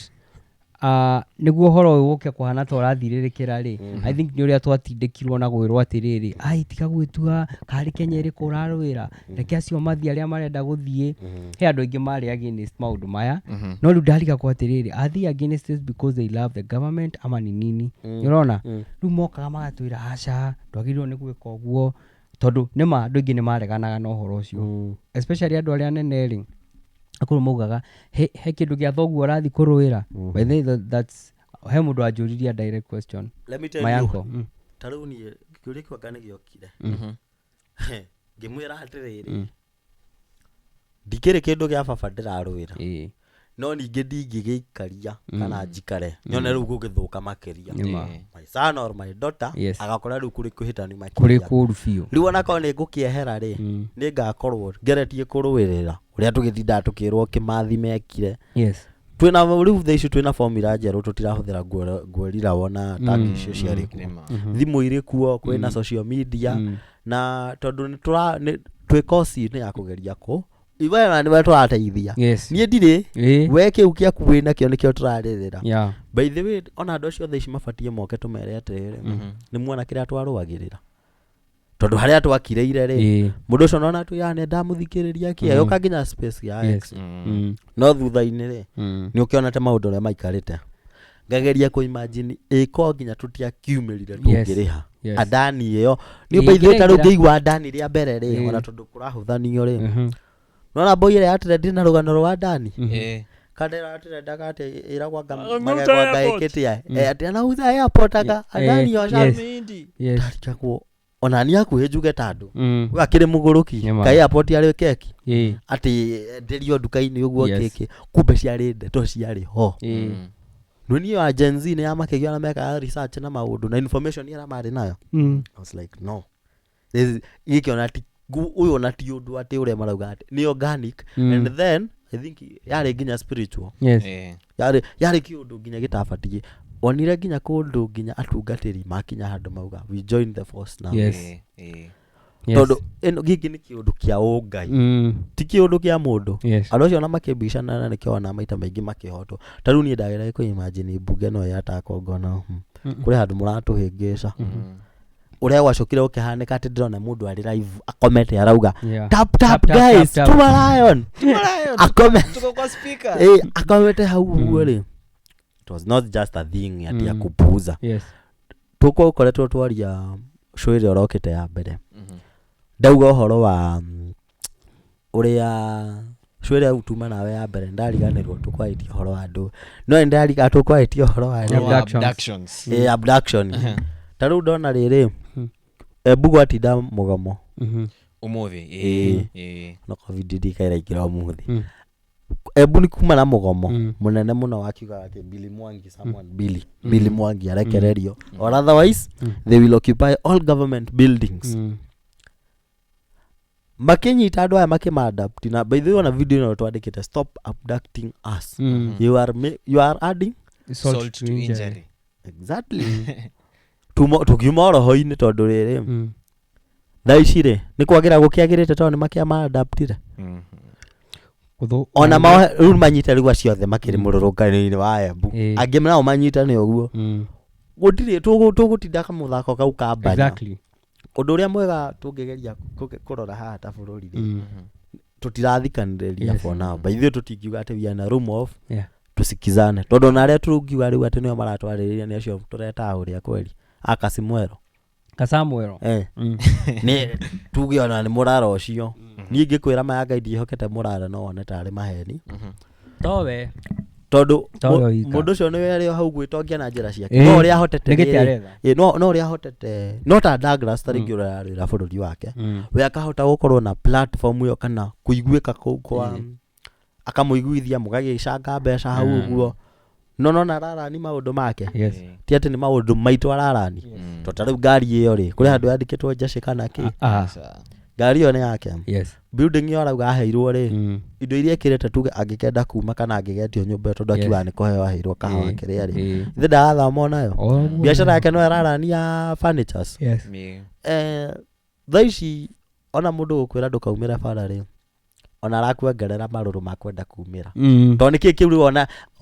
Nĩguo ũhoro ũyũ ũke kũhana ta ũrathirĩrĩkĩra rĩ, I think nĩ ũrĩa twatindĩkirwo na gwĩrwo atĩrĩrĩ, ai, tiga gwĩtua karĩ Kenya ĩrĩkũ ũrarũĩra, reke acio mathiĩ arĩa marenda gũthiĩ. He andũ aingĩ marĩ against maũndũ maya, no rĩu ndarigagwo atĩrĩrĩ, are they against this because they love the government ama ni nini? Nĩ ũrona rĩu mokaga magatwĩra aca, ndwagĩrĩirwo nĩ gwĩka ũguo, tondũ nĩma andũ aingĩ nĩ mareganaga na ũhoro ũcio, especially andũ arĩa anene rĩ, akorwo maugaga he kĩndũ gĩa thoguo ũrathiĩ kũrũĩra. By the way, that's he mũndũ wanjũririe direct question. Let me tell My you. uncle. Ta rĩu niĩ kĩũria kĩu anga nĩ gĩokire, ngĩmwĩra atĩrĩrĩ, ndikĩrĩ kĩndũ gĩa baba ndĩrarũĩra, no ningĩ ndingĩgĩikaria kana njikare nyone rĩu gũgĩthũka makĩria. Nĩma. My son or my daughter agakora rĩu kũrĩ kũhĩtanu Kũrĩ makĩria. kũru biũ. Rĩu onakorwo nĩ ngũkĩehera rĩ, nĩ ngakorwo ngeretie kũrũĩrĩra ũrĩa tũgĩtindaga tũkĩrwo Kĩmathi mekire. Twĩna rĩu thaa ici twĩna formula njerũ, tũtirahũthĩra nguerira wona tagi icio ciarĩ kuo. Nĩma. Thimũ irĩ kuo, kwĩna social media, na tondũ nĩ tũra nĩ twĩ kosi-inĩ ya kũgeria kũ iwe na nĩwe tũrateithia. Niĩ ndirĩ we kĩu gĩaku wĩ nakĩo nĩkĩo tũrarĩrĩra. By the way, ona andũ acio thaa ici mabatiĩ moke tũmere atĩrĩrĩ, nĩ muona kĩrĩa twarũagĩrĩra, tondũ harĩa twakirĩire rĩ, mũndũ ũcio nona tu ya nĩ ndamũthikĩrĩria kĩ agĩũka nginya space ya X, no thutha-inĩ rĩ, nĩ ũkĩonete maũndũ ũrĩa maikarĩte. Ngageria kũ imagine ĩko nginya tũtiakiumĩrire tũngĩrĩha andani ĩyo nĩ by the way, ta rĩu ngĩigua andani rĩa mbere rĩ, ona tondũ kũrahũthanio rĩ, nona mboi ĩrĩa yatrendire na rũgano rwa andani, kandera atrendaga atĩ ĩragwo anga magego anga ĩkĩte atĩ anauza airport anga andani osha. Ndarigagwo ona niĩ hakuhĩ njuge ta andũ we akĩrĩ mũgũrũki. Nĩma. Kaĩ airport yarĩ keki atĩ enderio nduka-inĩ ũguo? Kĩkĩ kumbe ciarĩ ndeto ciarĩ ho. No niĩ wa Gen Z nĩ yamakĩgia na mekaga research na maũndũ na information ĩrĩa marĩ nayo. I was like, no. Gĩkĩ ona ti ũyũ ona ti ũndũ atĩ ũrĩa marauga atĩ nĩ organic. And then I think yarĩ nginya spiritual. Yarĩ kĩũndũ nginya gĩtabatiĩ onire nginya kũndũ nginya atungatĩri makinya handũ mauga, "We join the force now." Tondũ ĩno gĩkĩ nĩ kĩũndũ kĩa ũngai, ti kĩũndũ kĩa mũndũ. Andũ acio ona makĩmbicana na nĩkĩo ona maita maingĩ makĩhotwo. Ta rĩu niĩ ndageragia kũ imagine mbunge no yatakwo ngona kũrĩ handũ mũratũhĩngĩca ũrĩa gwacokire gũkĩhanĩka atĩ ndĩrona mũndũ arĩ live akomete arauga, "Tap tap, Tap, tap, guys, tap, tap. tuma lion." Akome Tuko kwa speaker. Akomete hau ũguo rĩ, it was not just a thing ati ya kupuuza. Tũkoretwo twaria show ĩrĩa ũrokĩte ya mbere, ndauga ũhoro wa ũrĩa show ĩrĩa utuma nawe ya mbere, ndariganĩrwo tũkwarĩtie ũhoro wa andũ, no nĩ ndariga tũkwarĩtie ũhoro wa Ũhoro wa Abductions. abductions. Abduction. Ta rĩu ndona rĩrĩ, Embu gwatinda mũgomo. Ũmũthĩ. No covid ndikairaingĩra ũmũthĩ. Embu nĩ kuma na mũgomo mũnene mũno wakiugaga atĩ Billy Mwangi, someone Billy, Billy Mwangi arekererio or otherwise they will occupy all government buildings. Makinyita andũ aya makĩmaadapt, na by the way ona video ĩno twandĩkĩte, "Stop abducting us." You are adding Salt to injury. Exactly. Tukiuma oroho-inĩ tondũ rĩrĩ, thaa ici rĩ, nĩ kwagĩra gũkĩagĩrĩte tondũ nĩ makĩamaadaptire. Ona mao rĩu manyite rĩu acio othe makĩrĩ mũrũrũngano-inĩ wa Embu, angĩ nao manyitane ũguo, gũtirĩ tũgũtinda kamũthako kau ka mbanya. Ũndũ ũrĩa mwega tũngĩgeria kũrora haha ta bũrũri rĩ, tũtirathikanĩrĩria. For now, by the way, tũtingiuga atĩ we are in a room of tusikizane, tondũ ona arĩa tũngiuga rĩu atĩ nĩo maratwarĩrĩria nĩ acio tũretaga ũrĩa kweri akasimwero. Kasamuelo. Nĩ tuge ona nĩ mũrara ũcio, niĩ ingĩkwĩra maya Ngai ndiĩhokete mũrara, no wone tarĩ maheni. Towe. Tondũ Towe wika. Mũndũ ũcio nĩwe arĩ o hau gwĩtongia na njĩra ciake, no ũrĩa ahotete Nĩ gĩtĩ rĩrĩ, aretha. no ũrĩa ahotete no ta Douglas ta rĩngĩ ũrĩa ararwĩra bũrũri wake, we akahota gũkorwo na platform ĩyo kana kũiguĩka kũu kwa akamũiguithia mũgagĩcanga mbeca hau ũguo, no nona ararani maũndũ make. Ti atĩ nĩ maũndũ maitũ ararani, to ta rĩu ngari ĩyo rĩ, kũrĩ handũ yandĩkĩtwo njeci kana kĩ? Ngari ĩyo nĩ yake. Building ĩyo arauga aheirwo rĩ, indo iria ĩkĩrĩte, tuge angĩkenda kuma kana angĩgetio nyũmba ĩyo, tondũ akiuga nĩ kũheo aheirwo kahawa kĩrĩa rĩ, ithe ndarathama onayo. Biacara yake no ĩrarani ya furnitures. Thaa ici ona mũndũ gũkwĩra ndũkaumĩre bara rĩ, Ona arakuongerera marũrũ ma kwenda kumĩra. Tondũ nĩkĩ kĩu rĩu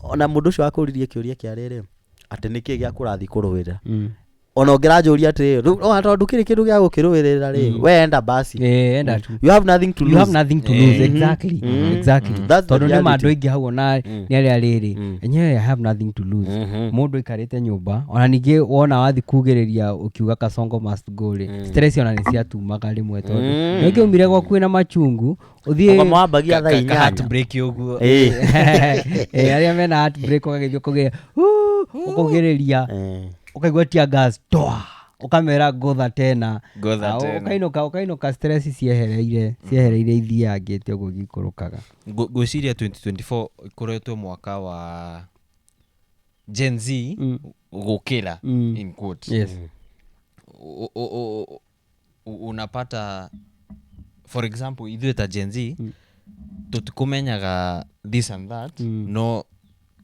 ona mũndũ ũcio wakũririe kĩũria kĩa rĩrĩ atĩ nĩkĩ gĩa kũrathiĩ kũrũĩrĩra, ona ũngĩranjũria atĩrĩrĩ rĩu ona tondũ ndũkĩrĩ kĩndũ gĩa gũkĩrũĩrĩra rĩ, we enda basi. Eh, enda tu. You have nothing to You have lose. nothing to lose, exactly, exactly. That's the Tondũ nĩ ma reality. andũ aingĩ hau ona nĩ arĩa rĩrĩ enyewe, I have nothing to lose. Mũndũ aikarĩte nyũmba, ona ningĩ wona wathi kugĩrĩria ũkiuga Kasongo must go rĩ, stress ona nĩ ciatumaga rĩmwe, tondũ nĩ ũngĩaumire gwaku wĩna machungu ũthiĩ. Ũkoma wambagia thaa Ka 8. heartbreak ũguo. Eh, arĩa mena heartbreak ũgagĩthiĩ ũkũgĩra ũkũgĩrĩria, ũkaigua tear gas toa, ũkamera ngotha tena. Ngotha Ah, tena. Ũkainũka stress ciehereire ithiangĩte ũguo igĩikũrũkaga. Ngwĩciria 2024 ĩkoretwo mwaka wa Gen Z gũkĩra, in quotes. Unapata, for example, ithuĩ ta Gen Z tũtikũmenyaga this and that, no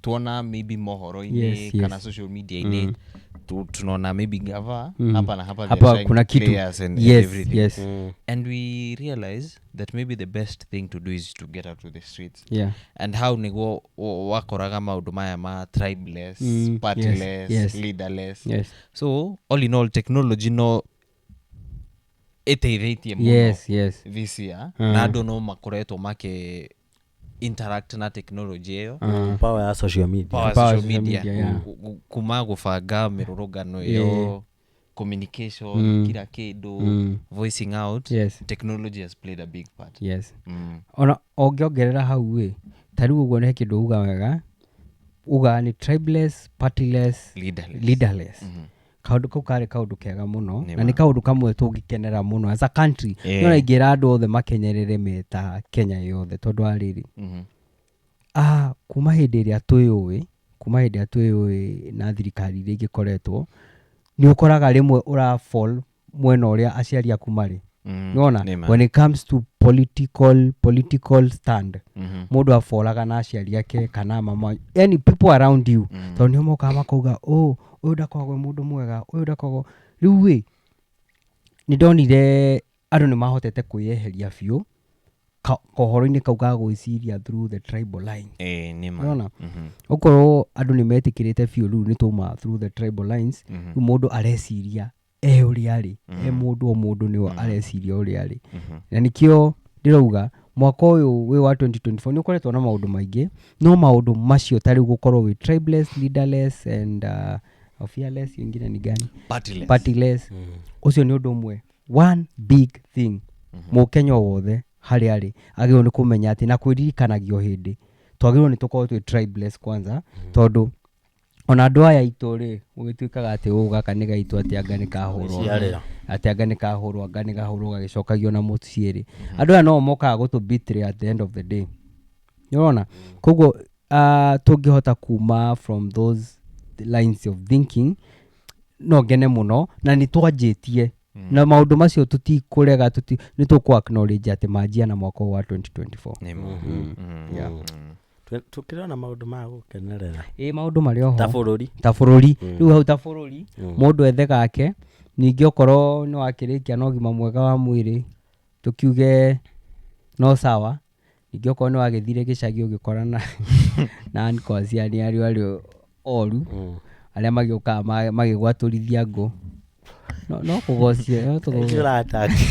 tuona maybe mohoro-inĩ kana social media-inĩ, tunaona maybe gava hapa na hapa, they're Hapa trying kuna to kitu. play us and everything. And we realize that maybe the best thing to do is to get out to the streets. And how niguo wakoraga maũndũ maya ma tribeless, partyless, leaderless. So all in all, technology no ĩteithĩtie mũno this year, na andũ no makoretwo makĩ interact na technology ĩyo. Power ya social media. Power Power social social media, media, yeah. Kuma gũbanga mĩrũrũngano ĩyo, communication, kila kĩndũ, voicing out. Technology has played a big part. Ona ũngĩongerera hau ĩ, ta rĩu ũguo nĩ kĩndũ uga wega, uga nĩ tribeless, partyless, leaderless. Leaderless. Kaũndũ kau karĩ kaũndũ kega mũno. Nĩ Na ma. nĩ kaũndũ kamwe tũngĩkenera mũno as a country. Nĩ ingĩra andũ othe makenyerere meta Kenya yothe, tondũ wa rĩrĩ, ah, kuma hĩndĩ ĩrĩa twĩyũĩ na thirikari iria ingĩkoretwo, nĩ ũkoraga rĩmwe ũra fall mwena ũrĩa aciari aku marĩ. Nĩwona? Nĩ ma. When it comes to political stand, mũndũ aboraga na aciari ake kana mama, yani people around you, tondũ nĩo mokaga makauga, "Oh, ũyũ ndakoragwo e mũndũ mwega, ũyũ ndakoragwo." Rĩu ĩ, nĩ ndonire andũ nĩ mahotete kwĩyeheria biũ kohoro-inĩ kau ga gwĩciria through the tribal line. Eh, nĩ ma. Nĩwona? Okorwo andũ nĩ metĩkĩrĩte biũ rĩu nĩ twauma through the tribal lines, rĩu mũndũ areciria e ũrĩa arĩ, e mũndũ o mũndũ nĩwe areciria ũrĩa arĩ. Na nĩkĩo ndĩrauga mwaka ũyũ wĩ wa 2024 nĩ ũkoretwo na maũndũ maingĩ, no maũndũ macio ta rĩu gũkorwo wĩ tribeless, leaderless and fearless, hiyo ingine ni gani? Partyless. Partyless. Ũcio nĩ ũndũ ũmwe, one big thing mũkenya o wothe harĩa arĩ agĩrĩirwo nĩ kũmenya atĩ na kwĩririkanagio hĩndĩ twagĩrĩirwo nĩ tũkorwo twĩ tribeless kwanza, tondũ ona andũ aya aitũ rĩ, gũgĩtuĩkaga atĩ ũ gaka nĩ gaitũ, atĩ anga nĩ kahũrwo. Ciarĩra. Atĩ anga nĩ kahũrwo, anga nĩ kahũrwo gagĩcokagio na mũciĩ rĩ, andũ aya no mokaga gũtũ betray at the end of the day. Nĩũrona? Koguo tũngĩhota kuma from those lines of thinking, no ngene mũno. Na nĩ twanjĩtie na maũndũ macio, tũtikũrega, nĩ tũkũ acknowledge atĩ manjia na mwaka ũyũ wa 2024. Nĩ ma. Yeah. Tũkĩrona maũndũ ma gũkenerera. Ĩ, maũndũ marĩ oho. Ta bũrũri. Ta bũrũri rĩu hau, ta bũrũri mũndũ ethe gake, ningĩ okorwo nĩ wakĩrĩkia na ũgima mwega wa mwĩrĩ, tũkiuge no sawa. Ningĩ okorwo nĩ wagĩthire gĩcagi ũgĩkorana na ankwacia nĩ arĩa oru, arĩa magĩũkaga magĩgwatũrithia ngũ, no kũgocia no tũgocie. Ũrataki.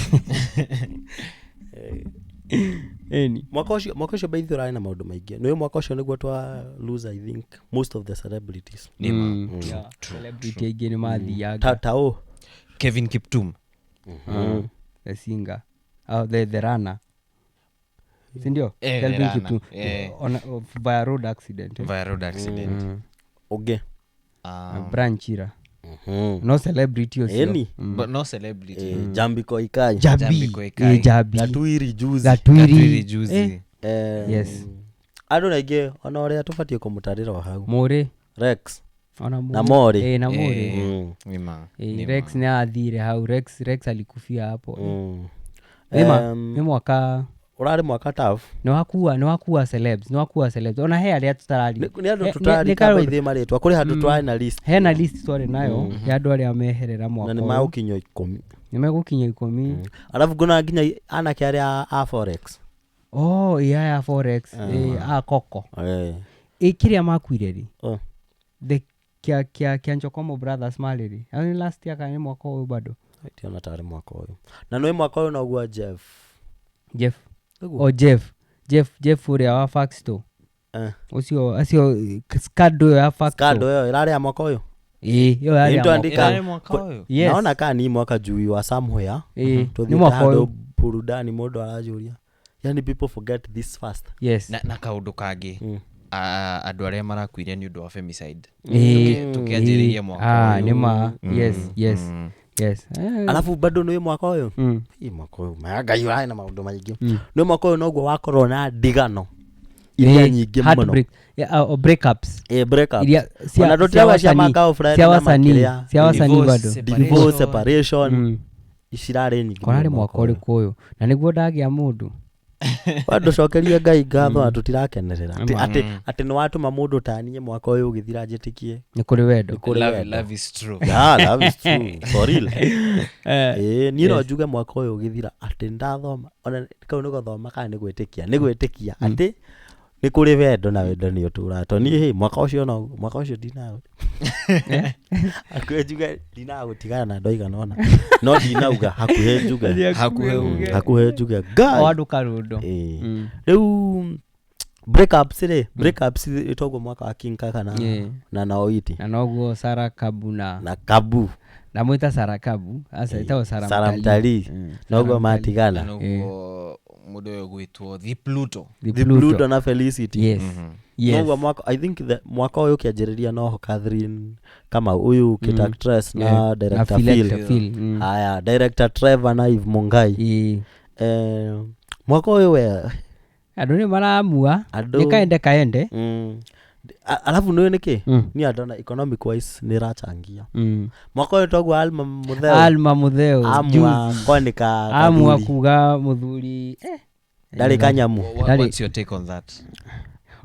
Ĩni. Mwaka ũcio by the way ũrarĩ na maũndũ maingĩ. Nĩ mwaka ũcio nĩguo twa lose, I think, most of the celebrities. Nĩ ma. Yeah, celebrity aingĩ nĩ mathianga. Ta ũ? Kevin Kiptum. The singer, oh, the runner, sindio? Eh, Kelvin the runner, Kiptum. eh. Via road accident, eh? Via road accident. Ũngĩ? Brian Chira, no celebrity ũcio. Ĩni. But no celebrity. Eh, Jambi Koikai. Jabi. Jambi Koikai. Eh, Jabi. Gatuiri juzi. Gatwiri. Gatwiri juzi. Eh, Eh, yes. Andũ aingĩ ona ũrĩa tũbatiĩ kũmũtarĩra o hau. Mũrĩ. Rex. Ona Na Mori. Eh, na Mori. Eh, nĩ ma. Eh, Nĩ Rex ma. nĩ athire hau. Rex alikufia hapo. Nĩma nĩ mwaka Ũrarĩ mwaka tough. Nĩ wakua celebs ona he arĩa tũtarari. Nĩ andũ Nĩ tũtararika baithĩ marĩtwa, kũrĩ handũ twarĩ na list. Hena list twarĩ nayo ya andũ arĩa meherera Na mwaka nĩ ũyũ. magũkinyio 10. Nĩ megũkinya 10. Arabu ngona nginya anake arĩa a forex. Oh, ĩ aya forex, ĩ a koko. Eh. Ĩ kĩrĩa makuire rĩ? Oh. The kia Njokomo Brothers marĩ rĩ? Nĩ last year kana nĩ mwaka ũyũ bado? Ndiona tarĩ mwaka ũyũ, na nĩ mwaka ũyũ noguo Jeff. Jeff. Nĩguo? O Jeff, Jeff ũrĩa wa Faxto. Eh. Ũcio acio scandal ĩyo ya Faxto. Scandal ĩyo ĩrarĩ ya mwaka ũyũ. Ĩ, ĩyo yarĩ ya mwaka. Nĩtwandĩka- Ĩrarĩ mwaka ũyũ. Yes. Naona kaa ni mwaka juu wa somewhere. Ĩ, nĩ Tuthiĩte mwaka handũ ũyũ. burudani, mũndũ aranjũria, yani people forget this fast. Yes. Na kaũndũ kangĩ, andũ arĩa marakuire nĩ ũndũ wa femicide. Ĩ, Tũkĩanjĩrĩria ĩ, mwaka ah, ũyũ. nĩ ma, yes. Yes. Eh, Alafu bado nĩ mwaka ũyũ, Ĩ, mwaka ũyũ maya Ngai ũrarĩ na maũndũ maingĩ. Nĩ mwaka ũyũ noguo wakorwo na ndigano iria Ĩ, nyingĩ mũno. Heartbreak, yeah, breakups. Ĩ, breakup. Iria Ona tũtirauga cia ma girlfriend cia na wasanii, makĩria. cia wasanii Divorce, bado. separation. Divorce, separation, cirarĩ nyingĩ Korarĩ mũno. mwaka ũrĩkũ ũyũ na nĩguo ndagĩa mũndũ? Ndũcokerie Ngai ngatho na tũtirakenerera atĩ nĩ watũma mũndũ taniĩ mwaka ũyũ ũgĩthira njĩtĩkie Nĩ kũrĩ wendo. Nĩ kũrĩ Love, wendo. love is true. Yeah, love is true. For real. Ĩĩ, niĩ no njuge mwaka ũyũ ũgĩthira atĩ ndathoma, ona kau nĩ gũthoma kana nĩ gwĩtĩkia, nĩ gwĩtĩkia atĩ nĩ kũrĩ wendo na wendo nĩ ũtũraga, tondũ niĩ hĩ, mwaka ũcio no mwaka ũcio ndina hakuhĩ njuge ndinaga gũtigana na andũ aigana ũna, no ndinauga, hakuhĩ njuge. Hakuhĩ uge. Hakuhĩ njuge O Ngai. andũ karũndo. Ĩĩ. Rĩu breakups rĩ, breakups ĩtogwo mwaka wa King Kaka na na Naoiti. Na noguo Sara Kabu na Na Kabu. Ndamwĩta Sara Kabu, aca ĩtagwo Sara. Sara Mtalii. Mtalii noguo Na matigana. noguo mũndũ ũyũ ũgwĩtwo The Pluto. The The Pluto. Pluto na Felicity. Yes. Yes. Noguo mwaka, I think the mwaka ũyũ ũkĩanjĩrĩria noho Catherine kama huyu kit actress na Yeah. director Na Phil. Phil. Phil. Haya, director Trevor na Eve Mungai. Ĩ. Eh, mwaka ũyũ we Andũ nĩ maramua. Andũ- Nĩ kaende kaende. Alafu nĩũĩ nĩkĩ? Niĩ andona economic wise nĩ ĩrachangia. Mwaka ũyũ toguo Alma Mũtheu Alma Mũtheu amua juzi. kwanĩka Amua kathuri. kuga mũthuri Ndarĩ kanyamu. What's your take on that?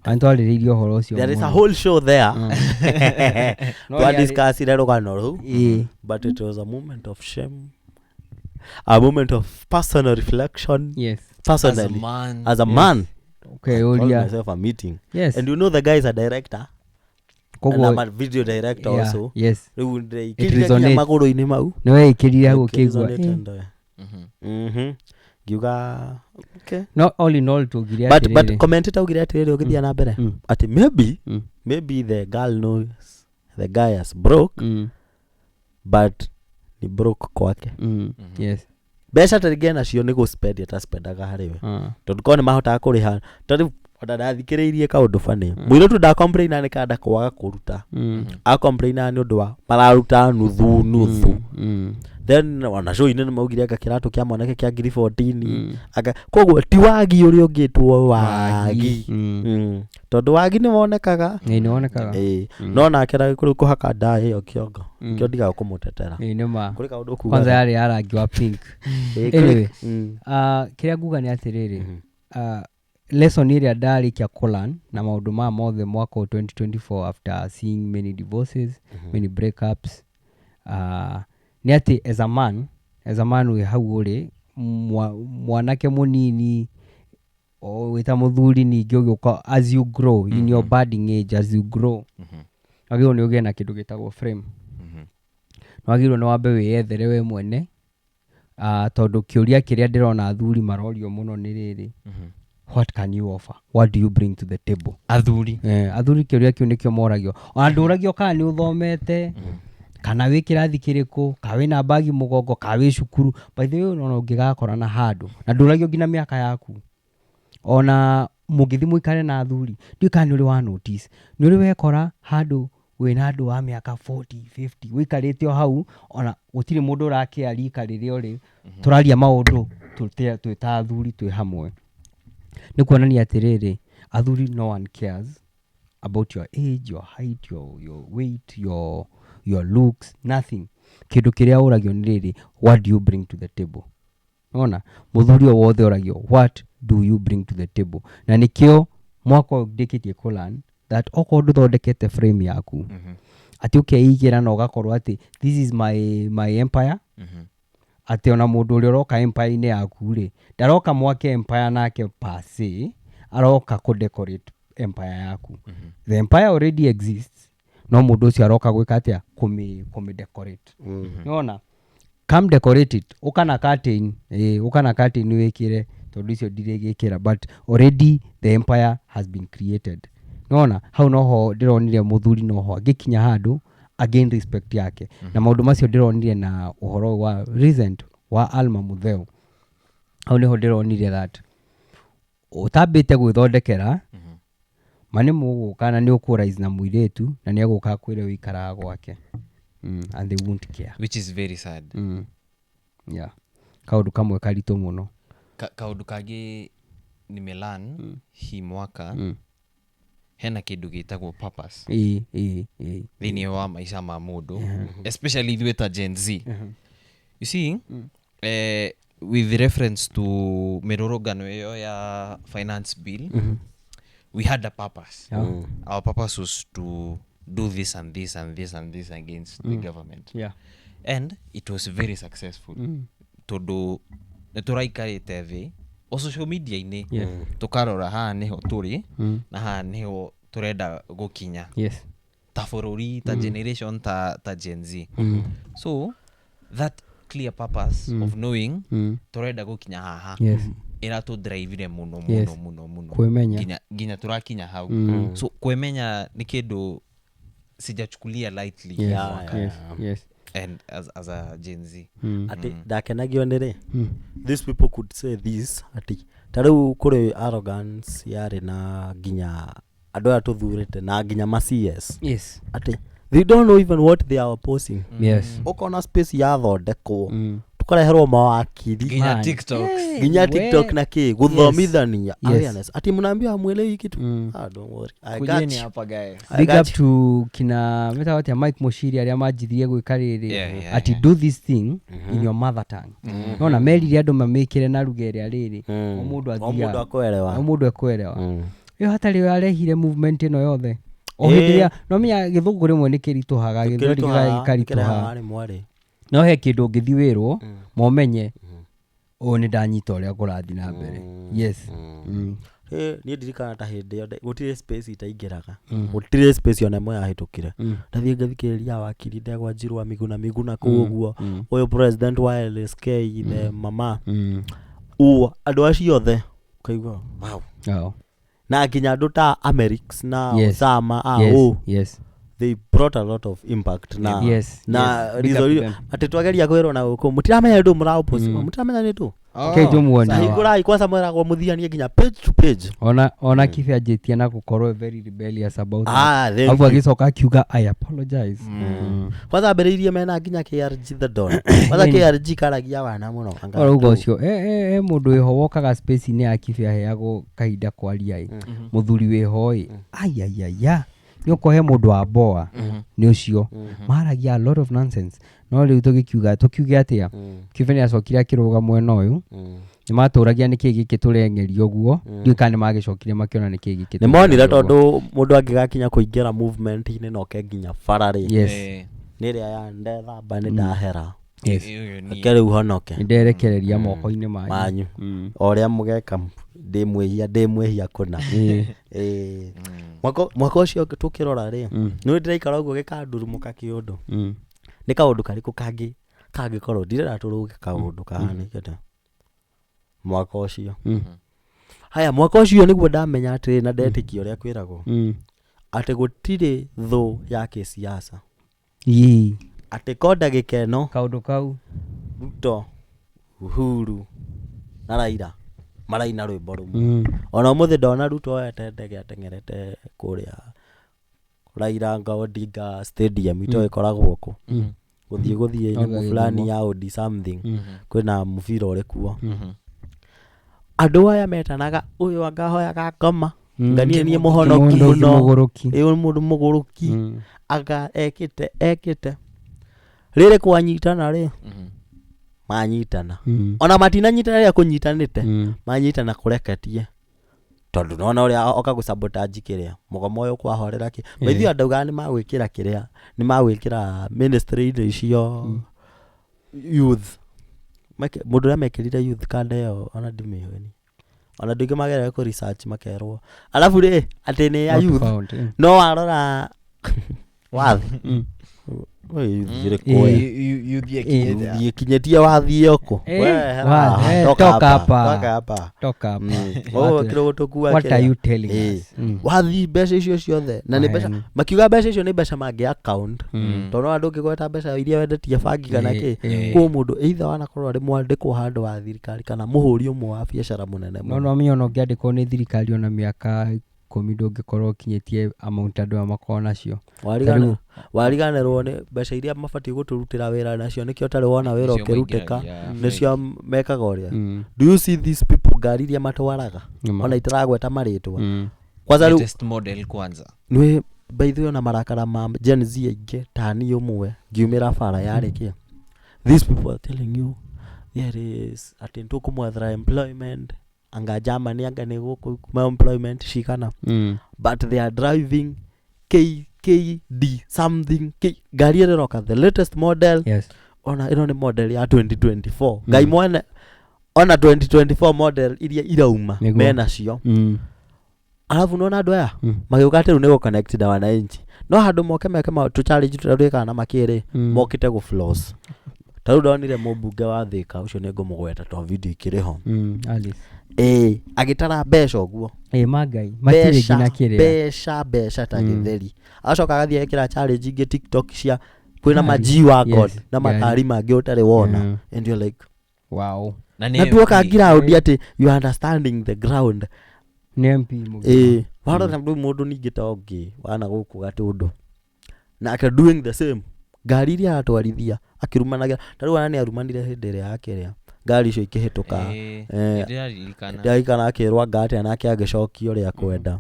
Antwarĩrĩirie ũhoro ũcio There is a mũno. whole show there. No Twadiscussire rũgano rũu. Ĩ. But it was a moment of shame, a moment of personal reflection. Yes. Personally, As a man. as a man, I called Ũkeyũria. myself a meeting. Yes. And you know the guy is a director and Koguo I'm a video director yeah, also. yes. Rĩu ndeikĩrire nginya Resonates. magũrũ-inĩ mau. Nĩ weikĩrire hau ũkĩigua. Resonated, Ngiuga okay. No, all in all tũngire But atĩrĩrĩ. commentator augire atĩrĩrĩ, ũgĩthiĩ na mbere atĩ maybe maybe the girl knows the guy has broke, but ni broke kwake. Yes. Mbeca tarĩngĩ enacio, nĩ gũspend ataspendaga harĩ we, Ah. tondũ korwo nĩ mahotaga kũrĩha, tondũ ona ndathikĩrĩirie kaũndũ bani, mũirĩtu ndacomplaina nĩ kanda kwaga kũruta, acomplaina nĩ ũndũ wa mararuta nuthu nuthu. Then ona show-inĩ nĩ maugire anga kĩratũ kĩa mwanake kĩa ngiri 14. Anga koguo ti wagi ũrĩa ũngĩtwo wagi. Tondũ wagi nĩ wonekaga. Ĩ, nĩ wonekaga. Ĩĩ. No nake na kũrĩ kũhaka ndawa ĩyo kĩongo, kĩo ndigaga kũmũtetera. Ĩ, nĩ ma. Kũrĩ kaũndũ ũkugaga. Kwanza yarĩ ya rangi wa pink. Ĩĩ, Anyway. Ah, kĩrĩa nguga nĩ atĩrĩrĩ, ah, lesson ĩrĩa ndarĩkia kũlearn na maũndũ maya mothe mwaka wa 2024, after seeing many divorces, many breakups, nĩ atĩ as a man wĩ hau ũrĩ mwanake mũnini o wĩ ta mũthuri, ningĩ ũgĩũka, as you grow in your budding age, as you grow, wagĩrĩirwo nĩ ũgĩe na kĩndũ gĩtagwo frame. Nĩ wagĩrĩirwo nĩ wambe wĩyethere we mwene, tondũ kĩũria kĩrĩa ndĩrona athuri marorio mũno nĩ rĩrĩ: what can you offer? What do you bring to the table? Athuri. Eh, athuri kĩũria kĩu nĩkĩo moragio. Ona ndũragio kana nĩ ũthomete, kana wĩ kĩrathi kĩrĩkũ, kana wĩna mbagi mũgongo, kana wĩ cukuru. By the way, ona ũngĩgakora na handũ na ndũragio nginya mĩaka yaku, ona mũngĩthiĩ mũikare na athuri, ndiũĩ kana nĩ ũrĩ wa notice, nĩ ũrĩ wekora handũ wĩna andũ a mĩaka 40, 50, wĩikarĩte o hau, ona gũtirĩ mũndũ ũrakĩa rika rĩrĩa ũrĩ, tũraria maũndũ twĩ ta athuri twĩ hamwe. Nĩ kuonania atĩrĩrĩ, athuri, no one cares about your age, your height, your weight, your looks, nothing. Kĩndũ kĩrĩa ũragio nĩ rĩrĩ: what do you bring to the table? Ona mũthuri o wothe ũragio, what do you bring to the table? Na nĩkĩo mwaka ũyũ ndĩkĩtie kũlearn that okorwo ndũthondekete frame yaku, atĩ ũkeigĩra na ũgakorwo atĩ this is my empire. Atĩ ona mũndũ ũrĩa ũroka empire-inĩ yaku rĩ, ndaroka mwake empire nake per se, aroka kũ decorate empire yaku. The empire already exists, no mũndũ ũcio aroka gwĩka atĩa? Kũmĩ decorate. Nĩwona? Come decorate it. Ũka na curtain, ĩĩ, ũka na curtain wĩkĩre, tondũ icio ndirĩgĩkĩra, but already the empire has been created. Nĩwona? Hau noho ndĩronire mũthuri noho angĩkinya handũ again respect yake. Na maũndũ macio ndĩronire na ũhoro wa recent wa Alma Mutheu. Hau nĩho ndĩronire that ũtambĩte gwĩthondekera ma nĩ mũgũka na nĩ ũkũ na mũirĩtu na nĩ egũka akwĩre wĩikaraga gwake. And they won't care. Which is very sad. Yeah. Kaũndũ kamwe karitũ mũno. Kaũndũ kangĩ nimelearn hii mwaka, hena kĩndũ gĩtagwo purpose ĩĩ ĩĩ ĩĩ thĩinĩ wa maica ma mũndũ, especially ithuĩ ta Gen Z. You see, with reference to mĩrũrũngano ĩyo ya finance bill, we had a purpose. Our purpose was to do this and this and this and this against the government, and it was very successful, tondũ nĩ tũraikarĩte thĩ o social media-inĩ, tũkarora haha nĩho tũrĩ na haha nĩho tũrenda gũkinya ta bũrũri, ta generation, ta Gen Z. So that clear purpose of knowing tũrenda gũkinya haha ĩratũdrivire mũno, mũno, mũno, mũno. Kwĩmenya. Nginya tũrakinya hau. So kwĩmenya nĩ kĩndũ sijachukulia lightly mwaka. And as a Gen Z. Atĩ ndakenagio nĩ rĩ, these people could say this, atĩ ta rĩu kũrĩ arrogance yarĩ na nginya andũ aya tũthurĩte na nginya ma CS, atĩ they don't know even what they are opposing. Ũkona space yathondekwo, tũkareherwo mawakiri, nginya Man. TikToks, nginya We. TikTok na kĩ gũthomithania awareness, ati mnaambiwa hamwelewi kitu. Ah, don't worry, I got Kujeni you. hapa, guys. I Big got up to kina metago atia, Mike Mushiri, arĩa manjithirie gwĩka rĩrĩ, ati do this thing in your mother tongue. Nona merire andũ mamĩkĩre na ruga ĩrĩa rĩrĩ o mũndũ O mũndũ athiaga akwerewa. O mũndũ ekwerewa. Ĩyo hatarĩ yo arehire movement ĩno yothe o hĩndĩ ĩrĩa no menya gĩthũngũ rĩmwe nĩ kĩritũhaga, gĩthweri gĩkaritũha, Rĩmwe no he kĩndũ ũngĩthiĩ wĩrwo momenye ũũ nĩ ndanyita ũrĩa kũrathiĩ na mbere. Yes. Niĩ ndirikana ta hĩndĩ ĩyo gũtirĩ space itaingĩraga, gũtirĩ space ona ĩmwe yahĩtũkire. Ndathiĩ ngathikĩrĩria wakiri Ndegwa Njirwa Miguna Miguna kũu ũguo, ũyũ president wa LSK, the mama, ũũ andũ acio othe ũkaigua wow. Na nginya andũ ta Amerix na Osama a ũ, they brought a lot of impact na na Big up to them. atĩ twageria kwĩrwo na gũkũ mũtiramenya nĩ ndũ mũra oppose, mũtiramenya nĩ ndũ. Rekei tũmuone. Hingũrai kwanza mwĩragwo mũthianie nginya page to page. Ona kibe anjĩtie na gũkorwo very rebellious about that. Ah, thank Abu you. agĩcoka akiuga, "I apologize." Kwanza ambĩrĩirie mena nginya KRG the Don. Kwanza KRG karagia wana mũno anga Oro uga ũcio e mũndũ wĩho wokaga space-inĩ ya kibe aheagwo kahinda kwaria ĩ, mũthuri wĩho ĩ, aiaiaia, nĩ ũkohe mũndũ wa mboa nĩ ũcio maragia a lot of nonsense. No rĩu tũgĩkiuga tũkiuge atĩa, kibe nĩ acokire akĩrũga mwena ũyũ, nĩ matũragia nĩkĩ gĩkĩ tũreng'eria ũguo. Ndiũĩ kana nĩ magĩcokire makĩona nĩkĩ gĩkĩ Nĩ monire tũreng'eria ũguo. tondũ mũndũ angĩgakinya kũingĩra movement-inĩ na oke nginya bara rĩ, nĩ ĩrĩa ya ndethamba nĩ ndahera, reke rĩu honoke. Nĩ nderekereria moko-inĩ manyu. Manyu. O ũrĩa mũgeka, ndĩ mwĩhia, ndĩ mwĩhia kũna. Ĩĩ. Mwaka ũcio tũkĩrora rĩ, nĩ ndĩraikara ũguo gĩkandurumũka kĩũndũ. Nĩ kaũndũ karĩkũ kangĩ kangĩkorwo ndirenda tũrũge kaũndũ kahanĩkĩte mwaka ũcio? Haya, mwaka ũcio nĩguo ndamenya atĩrĩ na ndetĩkia ũrĩa kwĩragwo atĩ gũtirĩ thũ ya kĩsiasa, atĩ ko ndagĩka ĩno Kaũndũ kau. Ruto, Uhuru na Raila maraina rwĩmbo rũmwe. Ona ũmũthĩ ndona Ruto oyete ndege ateng'erete kũrĩa Raila anga Odinga Stadium itoĩ ĩkoragwo kũ, gũthiĩ Oga nyamũ fulani gĩthomo. Ya Odi something, kwĩna mũbira ũrĩ kuo. Andũ aya metanaga ũyũ angahoyaga ngoma nga niĩ niĩ mũhonoki Mũndũ mũno. mũgũrũki. Ĩ mũndũ mũgũrũki. Anga ekĩte rĩrĩ kwanyitana rĩ, manyitana, ona matinanyitana rĩrĩa kũnyitanĩte, manyitana kũreketie tondũ nona ũrĩa oka gũsabotage kĩrĩa mũgomo ũyũ kwahorera kĩ maithuĩ andũ augaga nĩ magwĩkĩra kĩrĩa nĩ magwĩkĩra ministry-inĩ icio youth. Mũndũ ũrĩa mekĩrire youth card ĩyo ona ndimĩũĩ ni ona andũ aingĩ magerera kũ research makerwo alafu rĩ atĩ nĩ ya Not youth found, eh. no warora wathi Oi, youth ĩrĩkũ Eh. ĩ? Youth Eh. ĩkinyĩte. Youth ĩkinyĩtie wathi ĩyo Eh, wathi, eh, toka hapa. toka hapa Toka hapa. Oh, What- kĩrĩa gũtũkua what are kĩrĩa. you telling Eh. us? Mm. wathi mbeca icio ciothe na nĩ mbeca Maheni. makiuga mbeca icio nĩ mbeca mangĩ account Mm. tondũ no andũ ũngĩgweta mbeca iria wendetie bangi kana Eh, kĩ eh. kwĩ mũndũ either wanakorwo arĩ mwandĩkwo handũ wa thirikari kana mũhũri ũmwe wa biacara mũnene no mũno no menya ona ũngĩandĩkwo nĩ thirikari ona mĩaka 10 ndũngĩkorwo ũkinyĩtie amount andũ aya makoragwo nacio. Wariganĩrwo nĩ mbeca iria mabatiĩ gũtũrutĩra wĩra nacio nĩkĩo ũtarĩ wona wĩra Nĩcio ũkĩrutĩka maingĩragia nĩcio mekaga ũrĩa. Mm. Do you see these people ngari iria matwaraga Nĩma. ona itaragweta marĩtwa Mm. kwanza rĩu Latest model kwanza. nĩ by the way ona marakara ma Gen Z aingĩ ta niĩ ũmwe ngiumĩra bara yarĩ kĩ these people are telling you there is atĩ nĩtũkũmwethera employment anga Germany anga nĩ gũkũ ma employment cigana but they are driving KKD something K ngari ĩrĩa ĩroka the latest model. Yes. Ona ĩno nĩ model ya 2024 ngai mwene ona 2024 model iria irauma Nĩguo. menacio. Alafu nona andũ aya magĩũka atĩ rĩu nĩ gũ-connect na wananchi no handũ moke meke tũ challenge tũrĩa twĩkaga na makĩrĩ mokĩte gũ floss ta rĩu ndonire mũmbunge wa Thĩka ũcio nĩ ngũmũgweta to video ikĩrĩ ho. Alice. Ĩĩ agĩtara mbeca ũguo. Ĩ mangai matirĩ mbeca nginya kĩrĩa. mbeca mbeca ta gĩtheri agacoka agathiĩ agekĩra challenge ingĩ TikTok cia kwĩna Ngari. ma G-Wagon Yes, na ngari. makari mangĩ ũtarĩ wona and you're like Wow. Na na nĩ tuoka MP. ground atĩ you are understanding the ground. Nĩ MP mũgima. Ĩĩ warora rĩu mũndũ ningĩ ta ũngĩ wana gũkũ gatũndũ nake doing the same ngari iria aratwarithia akĩrumanagĩra ta rĩu ona nĩ arumanire hĩndĩ ĩrĩa yakĩrĩa ngari icio ikĩhĩtũka. Eh, Eh, nĩndĩraririkana. ndĩraririkana akĩrwo anga atĩa nake agĩcokia ũrĩa kwenda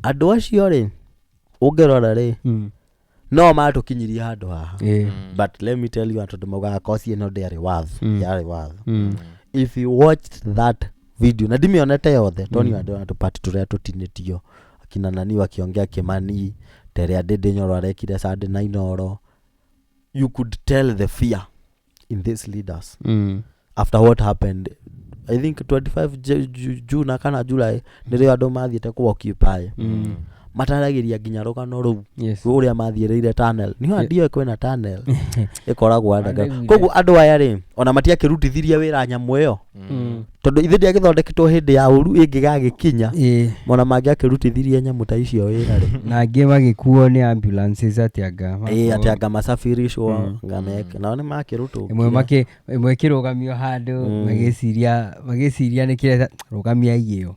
andũ acio rĩ ũngĩrora rĩ no matũkinyirie handũ haha. Ĩ. But let me tell you tondũ maugaga kosi ĩno ndĩarĩ worth yarĩ worth if you watched that video na ndimĩonete yothe mm. toni andũ tũpati tũrĩa tũtinĩtio akina nani wakiongea Kimani terĩa Ndĩndĩ Nyoro arekire Sunday na Inoro, you could tell the fear in these leaders after what happened I think 25 June kana July nĩrĩo andũ mathiĩte ku occupy mataragĩria nginya rũgano rũu ũrĩa mathiĩrĩire tunnel nĩho ndiũĩ kwĩna tunnel ĩkoragwo underground. Ndaiguire. Koguo andũ aya rĩ ona matiakĩrutithirie wĩra nyamũ ĩyo tondũ ithe ndĩagĩthondeketwo hĩndĩ ya ũru ĩngĩgagĩkinya mona mangĩakĩrutithirie nyamũ ta icio wĩra rĩ Na angĩ magĩkuo nĩ ambulances atĩ anga ĩĩ atĩ anga macabiricwo anga meke nao nĩ ĩmwe makĩrutũkire makĩ ĩmwe ĩkĩrũgamio handũ magĩciria magĩciria nĩ kĩrĩa rũgamia ĩyo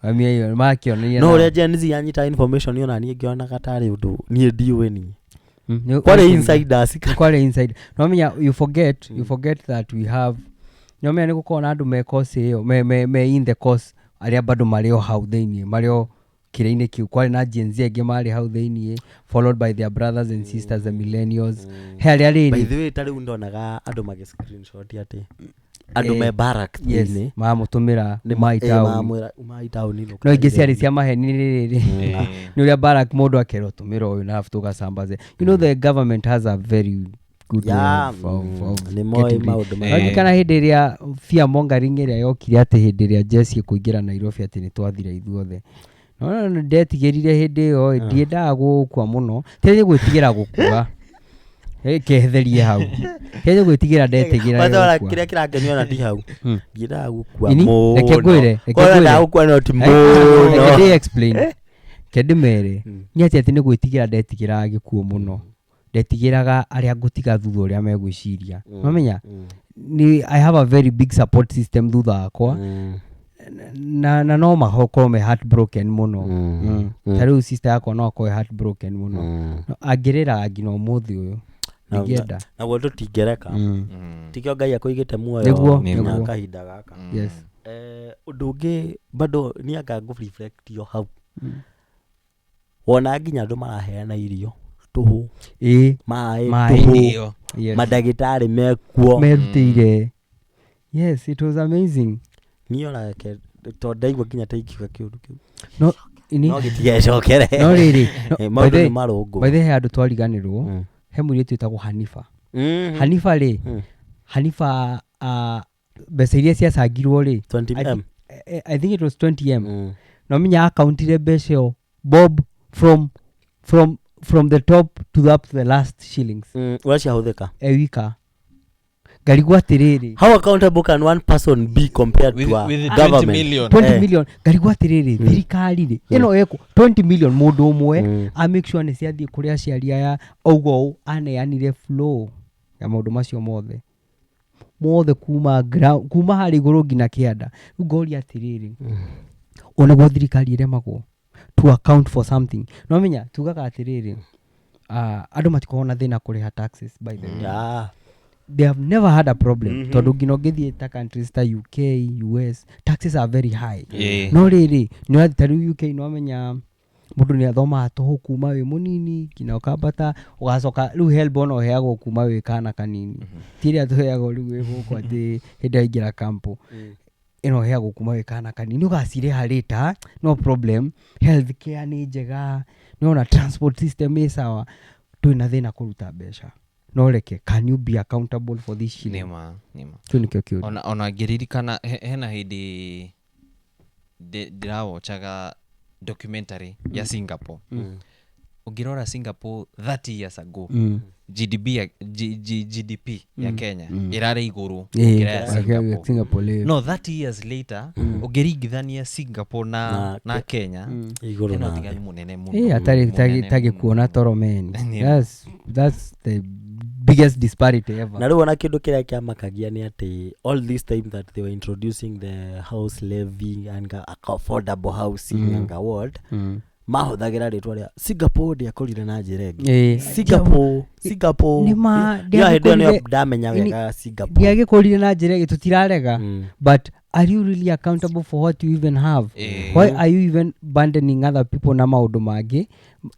rũgamia ĩyo makĩonania no ũrĩa Gen Z yanyita information ona niĩ ngĩonaga tarĩ ũndũ niĩ ndiũĩ niĩ kwarĩ insiders kwarĩ inside no menya you forget you forget that we have no menya nĩ gũkorwo na andũ me course ĩyo me in the course arĩa bado marĩ o hau thĩiniĩ marĩ o kĩrĩa-inĩ kĩu kwarĩ na Gen Z angĩ marĩ hau thĩiniĩ followed by their brothers and sisters the millennials he arĩa by rĩrĩ the way ta rĩu ndonaga andũ magĩ screenshot atĩ andũ Eh, me barrack yes thĩinĩ mamũtũmĩra umai ĩĩ, taũni mamwĩra umai taũni no ingĩ ciarĩ cia maheni rĩrĩ nĩ ũrĩa barak mũndũ akerwo tũmĩra ũyũ na arabu tũgacambaze you know the government has a very good way Yeah, of nĩ moĩ getting rid- maũndũ Eh. Waririkana hĩndĩ ĩrĩa fear mongering ĩrĩa yokire atĩ hĩndĩ ĩrĩa jeshi ĩkũingĩra Nairobi atĩ nĩ twathira ithuothe no no, ndetigĩrire hĩndĩ ĩyo ĩ, ndiendaga gũkua mũno tiga nĩ gwĩtigĩra gũkua kehetherie hau tiga nĩ gwĩtigĩra ndetigĩra Kwanza ona gũkua. kĩrĩa kĩrangenia ona ti hau ndiendaga gũkua Ini, reke ngwĩre, reke Korwo ngwĩre. ndendaga gũkua no ti Reke mũno ndĩ explain reke ndĩmere nĩ atĩ atĩ nĩ gwĩtigĩra ndetigĩraga gĩkuũ mũno ndetigĩraga arĩa ngũtiga thutha ũrĩa megwĩciria mamenya ni I have a very big support system thutha wakwa na no makorwo me heartbroken mũno. Ta rĩu sister yakwa no akorwo e heartbroken mũno. No, angĩrĩraga nginya ũmũthĩ ũyũ ndingĩenda. Naguo tũtingĩreka tikĩo Ngai akũigĩte muoyo Nĩguo, nginya nĩguo. kahinda gaka. Yes. Eh, ũndũ ũngĩ bado nĩ anga ngũ reflect o hau wona nginya andũ maraheana irio tũhũ ĩĩ maĩ Maĩ. tũhũ Ĩyo. Yes. mandagĩtarĩ mekuo merutĩire yes it was amazing. Niĩ onake tondũ ndaigua nginya ta ingiuga kĩũndũ kĩu no ini no gĩtigecokere. No rĩrĩ no, Eh, by maũndũ the nĩ marũngũ. by the way, he handũ twariganĩrwo he mũirĩtu wĩtagwo Hanifa. Hanifa rĩ Hanifa Mbeca iria ciacangirwo rĩ, 20 I M. I think it was 20 M. No menya akauntire mbeca ĩyo bob from the top to the, up to the last shillings. Ũrĩa ciahũthĩka. Ewika ngarigwo atĩrĩrĩ, How accountable can one person be compared With, to a with 20 government? million. 20 million, ngarigwo atĩrĩrĩ, thirikari rĩ, ĩno ĩkũ 20 million mũndũ ũmwe a make sure nĩ ciathiĩ kũrĩ aciari aya auga ũũ aneanire flow ya maũndũ macio mothe mothe kuma ground, kuma harĩ igũrũ nginya kĩanda. Rĩu ngoria atĩrĩrĩ, onaguo thirikari ĩremagwo to account for something. No menya tugaga atĩrĩrĩ, andũ matikoragwo na thĩna kũrĩha taxes, by the way. They have never had a problem, tondũ nginya ũngĩthiĩ ta countries ta UK, US, taxes are very high. No rĩrĩ, nĩ ta rĩu UK, nĩwamenya mũndũ nĩ athomaga tũhũ kuma wĩ mũnini nginya ũkambata ũgacoka rĩu HELB ona ũheagwo kuma wĩ kana kanini, ti ĩrĩa tũheagwo rĩu wĩ gũkũ atĩ hĩndĩ waingĩra kampo. Ĩno ũheagwo kuma wĩ kana kanini, ũgacirĩha later, no problem. Health care nĩ njega, nĩwona transport system ĩ sawa, ndũrĩ na thĩna kũruta mbeca. No reke, can you be accountable for this shilling? Nĩma, nĩma. Kĩu nĩkĩo kĩũria. Ona ngĩririkana hena hĩndĩ ndĩrawatchaga documentary ya Singapore. Ũngĩrora Singapore 30 years ago, GDP ya, G, G, GDP ya Kenya ĩrarĩ igũrũ gũkĩra ya Singapore. Singapore, ĩĩ. No 30 years later, ũngĩringithania Singapore na, Na na Kenya, igũrũ hena na ũtiganu thĩ. Mũnene mũno. Ĩĩ, atarĩ Mũnene tagĩkuona mũno. toro meni. That's the biggest disparity ever. Na rĩu ona kĩndũ kĩrĩa kĩamakagia nĩ atĩ all this time that they were introducing the house levy and affordable housing and what, mahũthagĩra rĩtwa rĩa Singapore. Ndĩakorire na njĩra ĩngĩ. Singapore, Singapore. Nĩma. Nĩyo hĩndĩ ĩyo nĩyo ndamenya wega Singapore. Ndiagĩkũrire na njĩra ĩngĩ, tũtirarega, but are you really accountable for what you even have? Why are you even burdening other people na maũndũ mangĩ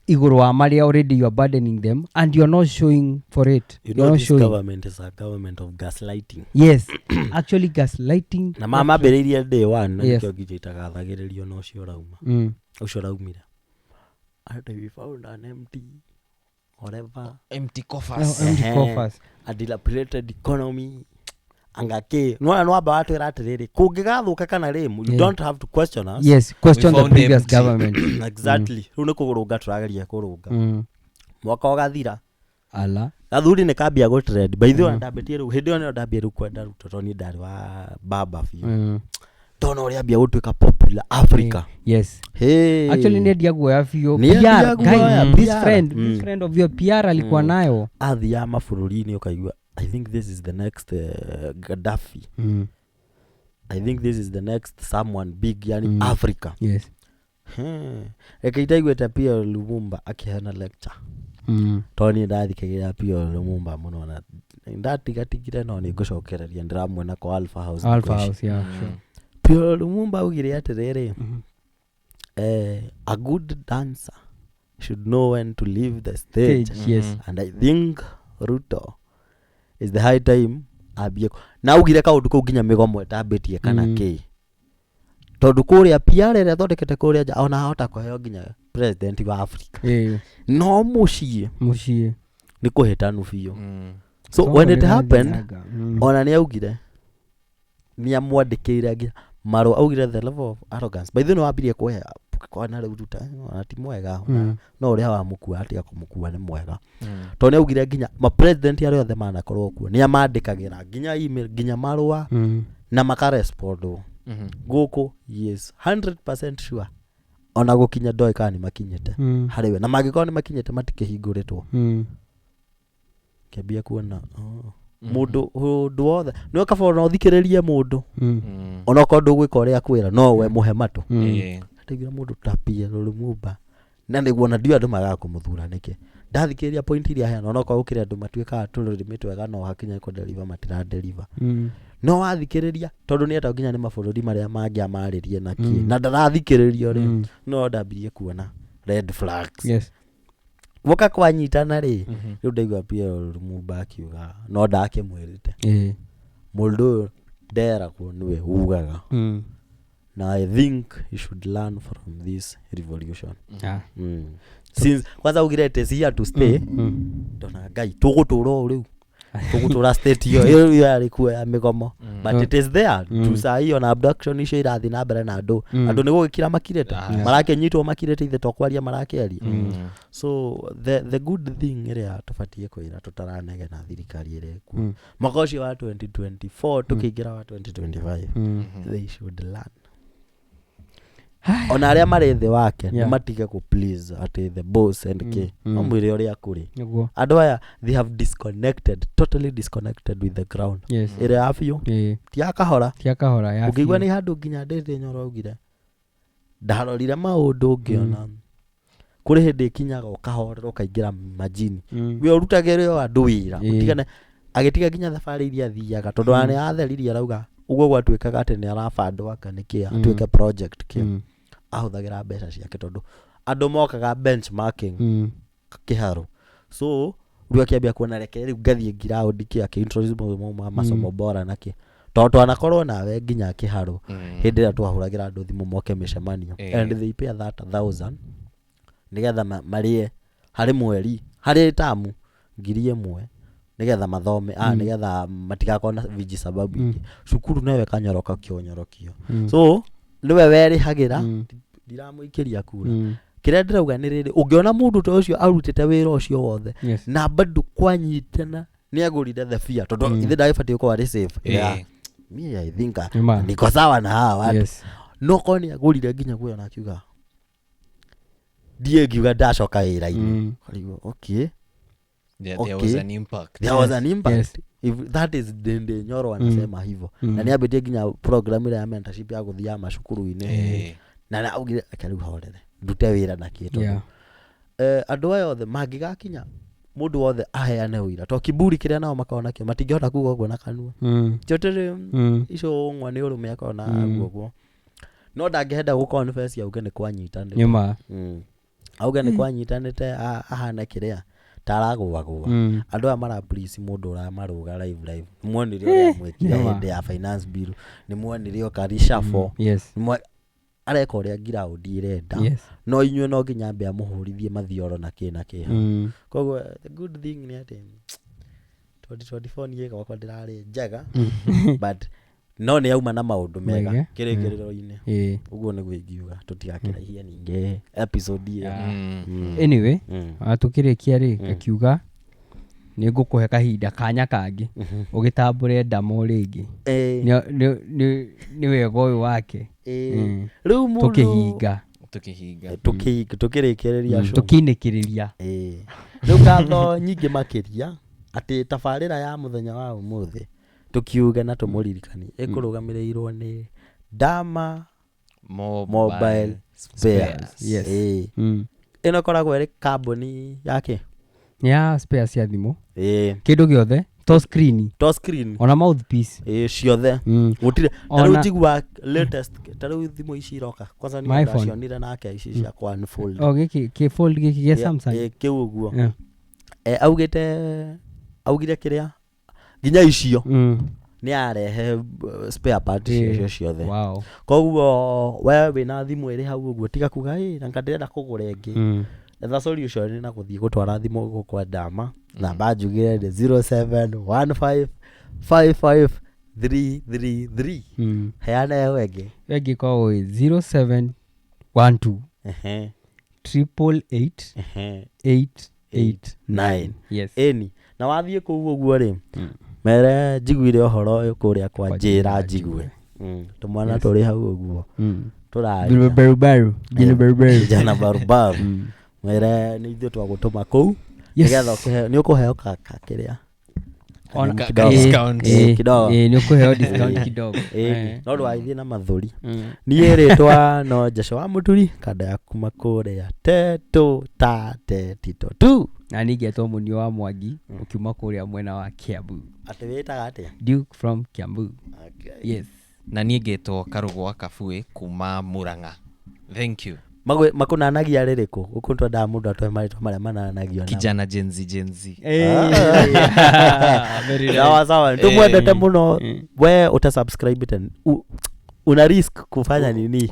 igũrũ wa marĩa already you are burdening them, and you're not showing for it? You You're know not this showing. government is a government of gaslighting. Yes, actually gaslighting. Na mambĩrĩirie day one na nĩkĩo nginya itagathagĩrĩrio na ũcio ũrauma, ũcio ũraumire atĩ we found an empty whatever. Empty No, coffers. empty Ehe. coffers. A dilapidated economy anga kä nona nwamba watwä atĩrĩrĩ kũngĩgathũka kana rĩmu, you don't have to question us. Yes, question We the found previous empty. government. Exactly. Rĩu nĩ kũrũnga tũrageria kũrũnga. Mwaka ũgathira, Ala. gathuri nĩ kambia gũ trend. By the way, ndambĩtie rĩu hĩndĩ ĩyo nĩyo ndambia rĩu kwenda Ruto, tondũ niĩ ndarĩ wa baba biũ. Ndona ũrĩa ambia gũtuĩka popular Africa. Hey. Actually nĩ guoya biũ. Nĩ endia PR, guy, guoya, this PR. friend, this friend of your PR alikuwa nayo. Athiaga mabũrũri-inĩ ũkaigua, I think this is the next Gaddafi. I think this is the next someone big, yani Africa. Reke itaiguĩte Pierre Lumumba akĩheana lecture, tondũ niĩ ndathikagĩrĩra Pierre Lumumba mũno na ndatigatigire, no nĩ ngũcokereria ndĩramuona kwa Alpha House Alpha thikũ ici. House, yeah, sure. Pierre Lumumba augire atĩrĩrĩ, a good dancer should know when to leave the stage. Stage, yes. And I think Ruto is the high time ambie na augire kaũndũ kau nginya mĩgomo ĩtambĩtie kana kĩ, tondũ kũrĩa PR ĩrĩa athondekete kũrĩa nja, ona ahota kũheo nginya president wa Africa, no mũciĩ Mũciĩ nĩ kũhĩtanu biũ. So when it happened, ona nĩ augire nĩ amwandĩkĩire nginya marũa, augire the level of arrogance. By the way, nĩ wambirie kũhe kwana rĩu Ruto ona ti mwega, no ũrĩa wamũkua atiga kũmũkua nĩ mwega, tondũ nĩ augire nginya mapresident arĩa othe manakorwo kuo nĩ amandĩkagĩra nginya email, nginya marũa, na makarespondwo. Gũkũ yes, 100% sure ona gũkinya ndoĩ kana nĩ makinyĩte harĩ we, na mangĩkorwo nĩ makinyĩte matikĩhingũrĩtwo. Kĩambia kuona, oh, mũndũ ũndũ wothe nĩ kaba ona ũthikĩrĩrie mũndũ, onokorwo ndũgwĩka ũrĩa akwĩra, no we mũhe matũ. Ndaiguire mũndũ ta Pierre Lumumba na nĩguo na ndiũĩ andũ magaga kũmũthura nĩkĩ. Ndathikĩrĩria point iria aheana, onokorwo gũkĩrĩ andũ matuĩkaga tũrũrĩmĩ twega no hakinya kũdeliver matiradeliver, no wathikĩrĩria, tondũ nĩ etagwo nginya nĩ mabũrũri marĩa mangĩ amarĩrie na kĩ, na ndarathikĩrĩrio rĩ, no ndambirie kuona red flags. Guoka kwanyitana rĩ, rĩu ndaigua Pierre Lumumba akiuga no ndakĩmwĩrĩte, mũndũ ũyũ nderagwo nĩwe ugaga, na I think he should learn from this revolution. Since kwanza ugire it is here to stay, ndona ngai tũgũtũra ũũ rĩu. Tũgũtũra state ĩyo ĩyo yarĩ kuo ya mĩgomo, but it is there. Tu saa hiyo na abduction icio irathiĩ na mbere na andũ andũ nĩ gũgĩkira makirĩte, marakĩnyitwo makirĩte, ithe to kwaria marakĩaria. So the good thing ĩrĩa tũbatiĩ kwĩra tũtaranegena thirikari ĩrĩa ĩkuo mwaka ũcio wa 2024 tũkĩingĩra wa 2025, they should learn, ona arĩa marĩ thĩ wake, nĩ matige kũ please atĩ the boss and kĩ, mamwĩre ũrĩa kũrĩ. Nĩguo. Andũ aya, they have disconnected, totally disconnected with the ground ĩrĩa ya biũ, ti ya kahora. Tia kahora ya Ũngĩigua biũ. nĩ handũ nginya Ndĩndĩ Nyoro augire ndarorire maũndũ ngĩona kũrĩ hĩndĩ ĩkinyaga ũkahorera ũkaingĩra majini, we ũrutagĩre o andũ wĩra, ũtigane agĩtiga nginya thabarĩ iria athiaga tondũ ona nĩ atheririe, arauga ũguo gwatuĩkaga atĩ nĩ arabandwo aka nĩkĩ atuĩke project kĩ, ahũthagĩra mbeca ciake tondũ andũ mokaga benchmarking kĩharo. So rĩu akĩambia kuona, reke rĩu ngathiĩ ground kĩ, akĩ-introduce maũndũ mau ma masomo bora na kĩ, tondũ twanakorwo nawe nginya kĩharo hĩndĩ ĩrĩa twahũragĩra andũ thimũ moke mĩcemanio, and they pay that 1000 nĩgetha marĩe harĩ mweri, harĩ tamu 1000 nĩgetha mathome, nĩgetha matigakorwo na viji sababu ingĩ cukuru newe kanyoroka kĩonyorokio. So nĩwe werĩhagĩra, ndiramũikĩria kura. Kĩrĩa ndĩrauga nĩ rĩrĩ, ũngĩona mũndũ ta ũcio arutĩte wĩra ũcio wothe na bado kwanyitana nĩ agũrire the fear, tondũ ithe ndagĩbatiĩ gũkorwo arĩ safe. Yeah. Me, I think Nĩma. niko sawa na hawa watu. No korwo nĩ agũrire nginya guoya na akiuga ndiĩ ngiuga ndacoka wĩra-inĩ. Ũkarigwo, okay. There was an impact. There was an impact. If that is Ndindi Nyoro anasema hivyo, na nĩ ambĩtie nginya program ĩrĩa ya mentorship ya gũthiaga macukuru-inĩ, na augire reke rĩu horere ndute wĩra na kĩ, tondũ andũ aya othe mangĩgakinya mũndũ wothe aheane ũira to kiburi kĩrĩa nao makoragwo nakĩo, matingĩhota kuga ũguo na kanua tĩotĩrĩ ico ng'wa nĩ ũrũme akoragwo na guo no ndangĩhenda gũ confess auge nĩ kwanyitanĩte. Nĩma. Auge nĩ kwanyitanĩte, ahane kĩrĩa taragũagũa. Andũ aya mara please mũndũ ũramarũga live live, nĩmuonire ũrĩa mwĩkire Nĩma. hĩndĩ ya finance bill, nĩmuonire oka reshuffle, areka ũrĩa ground ĩrenda, no inyuĩ no nginya ambe amũhũrithie mathioro na kĩ na kĩ. Koguo the good thing nĩ atĩ 2024 niĩ gwakwa ndĩrarĩ njega, but no nĩ auma na maũndũ mega Mega. kĩrĩkĩrĩro-inĩ. Ũguo nĩguo ingiuga tũtigakĩraihie ningĩ episode ĩyo. Anyway, tũkĩrĩkia rĩ, ngakiuga nĩ ngũkũhe kahinda kanya kangĩ ũgĩtambũre ndamo rĩngĩ. Nĩ wega ũyũ wake. Rĩu mũndũ Tũkĩhinga. Tukihinga. Tũkĩrĩkĩrĩria show. Tũkinĩkĩrĩria. Rĩu ngatho nyingĩ makĩria atĩ tabarĩra ya mũthenya wa ũmũthĩ tũkiuge na tũmũririkanie ĩkũrũgamĩrĩirwo nĩ Dama Mobile Spares. Yes. Ĩno ĩkoragwo ĩrĩ kambuni yake Nĩ ya spare cia thimũ, kĩndũ gĩothe to screen, to screen, ona mouthpiece. Ciothe. Gũtirĩ ta Ona- rĩu njigua latest, ta rĩu thimũ ici iroka kwanza nĩ Ma iPhone. ndacionire nake ici cia ku unfold. O gĩkĩ kĩ fold gĩkĩ gĩa Samsung. Kĩu ũguo. Augire kĩrĩa nginya icio nĩ arehe spare parts ciacio ciothe. Koguo we wĩna thimũ ĩrĩ hau ũguo, tiga kuga ĩ na ndĩrenda kũgũra ĩngĩ, etha solution na gũthiĩ gũtwara thimũ gũkũ kwa Dama. Namba njugire nĩ 071555333. Heana ĩyo ĩngĩ. Ĩngĩ ĩkoragwo ĩ 0712 888 889. Yes. Ĩni na wathiĩ kũu ũguo rĩ, mere njiguire ũhoro ũyũ kũrĩa kwa Kwa njĩra Njĩra njigue. Tũmwana tũrĩ hau ũguo tũraria. Bila barubaru. Bila barubaru. Vijana barubaru, mere nĩ ithuĩ twagũtũma kũu nĩgetha nĩ ũkũheo kĩrĩa Ona- Kanini Ka- kidogo. discount. Kidogo. Nĩ ũkũheo discount kidogo. Ĩni no ndwagĩthiĩ na mathũri. Niĩ rĩtwa no Joshua wa Mũturi kanda ya kuma kũrĩa tetũ ta tetito tu. Na ningĩetwo Mũnio wa Mwangi ũkiuma kũrĩa mwena wa Kiambu. Atĩ wĩtaga atĩa? Duke from Kiambu. Okay. Yes. Na niĩ ngetwo Karũgũ wa Kabue kuma Murang'a. Thank you. Makũnanagia rĩrĩkũ gũkũ twendaga mũndũ atũhe marĩtwa marĩa mananagio namo. Kijana Gen Z, Gen Z. Very nice. Sawa sawa, tũmwendete mũno. We ũtasubscribĩte Una risk kufanya nini?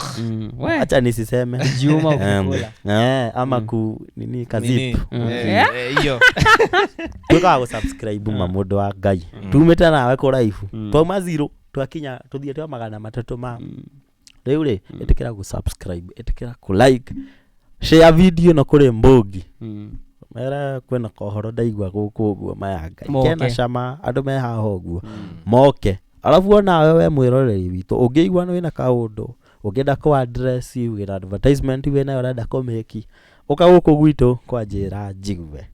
We, Acha nisiseme. Jiuma ukikula. Ama ku nini kazip. Nini? Eh, eh, hiyo. Twĩkaga gũ-subscribe ma mũndũ wa Ngai tumĩte nawe kũraihu, twauma zero twakinya tũthiĩte o 300 ma rĩu rĩ. Ĩtĩkĩra gũ-subscribe, ĩtĩkĩra kũ-like, share video ĩno kũrĩ mbũngi, mera kwĩna kohoro ndaigua gũkũ ũguo maya Ngai. Moke. Kena cama andũ me haha ũguo moke. Arabu onawe we mwĩroreri witũ ũngĩigua wĩna kaũndũ ũngĩenda kũ address, wĩna advertisement wĩnayo ũrenda kũmĩki, ũka gũkũ gwitũ kwa Njĩra Njigue,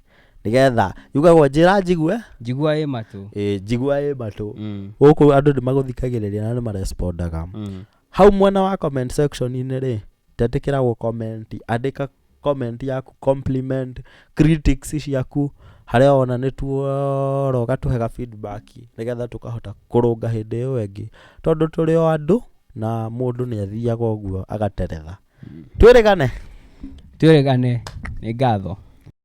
nĩgetha yugagwo Njĩra Njigue. Njigua ĩ matũ. Ĩ, njigua ĩ matũ. Gũkũ andũ nĩ magũthikagĩrĩria na nĩ marespondaga hau mwena wa comment section-inĩ rĩ. Tetĩkĩra gũ comment, andĩka comment yaku, compliment, critics ciaku, harĩa wona nĩ tuora ũgatũhe feedback nĩgetha tũkahota kũrũnga hĩndĩ ĩyo ĩngĩ, tondũ tũrĩ o andũ na mũndũ nĩ athiaga ũguo agateretha. Twĩrĩgane. Twĩrĩgane, nĩ ngatho.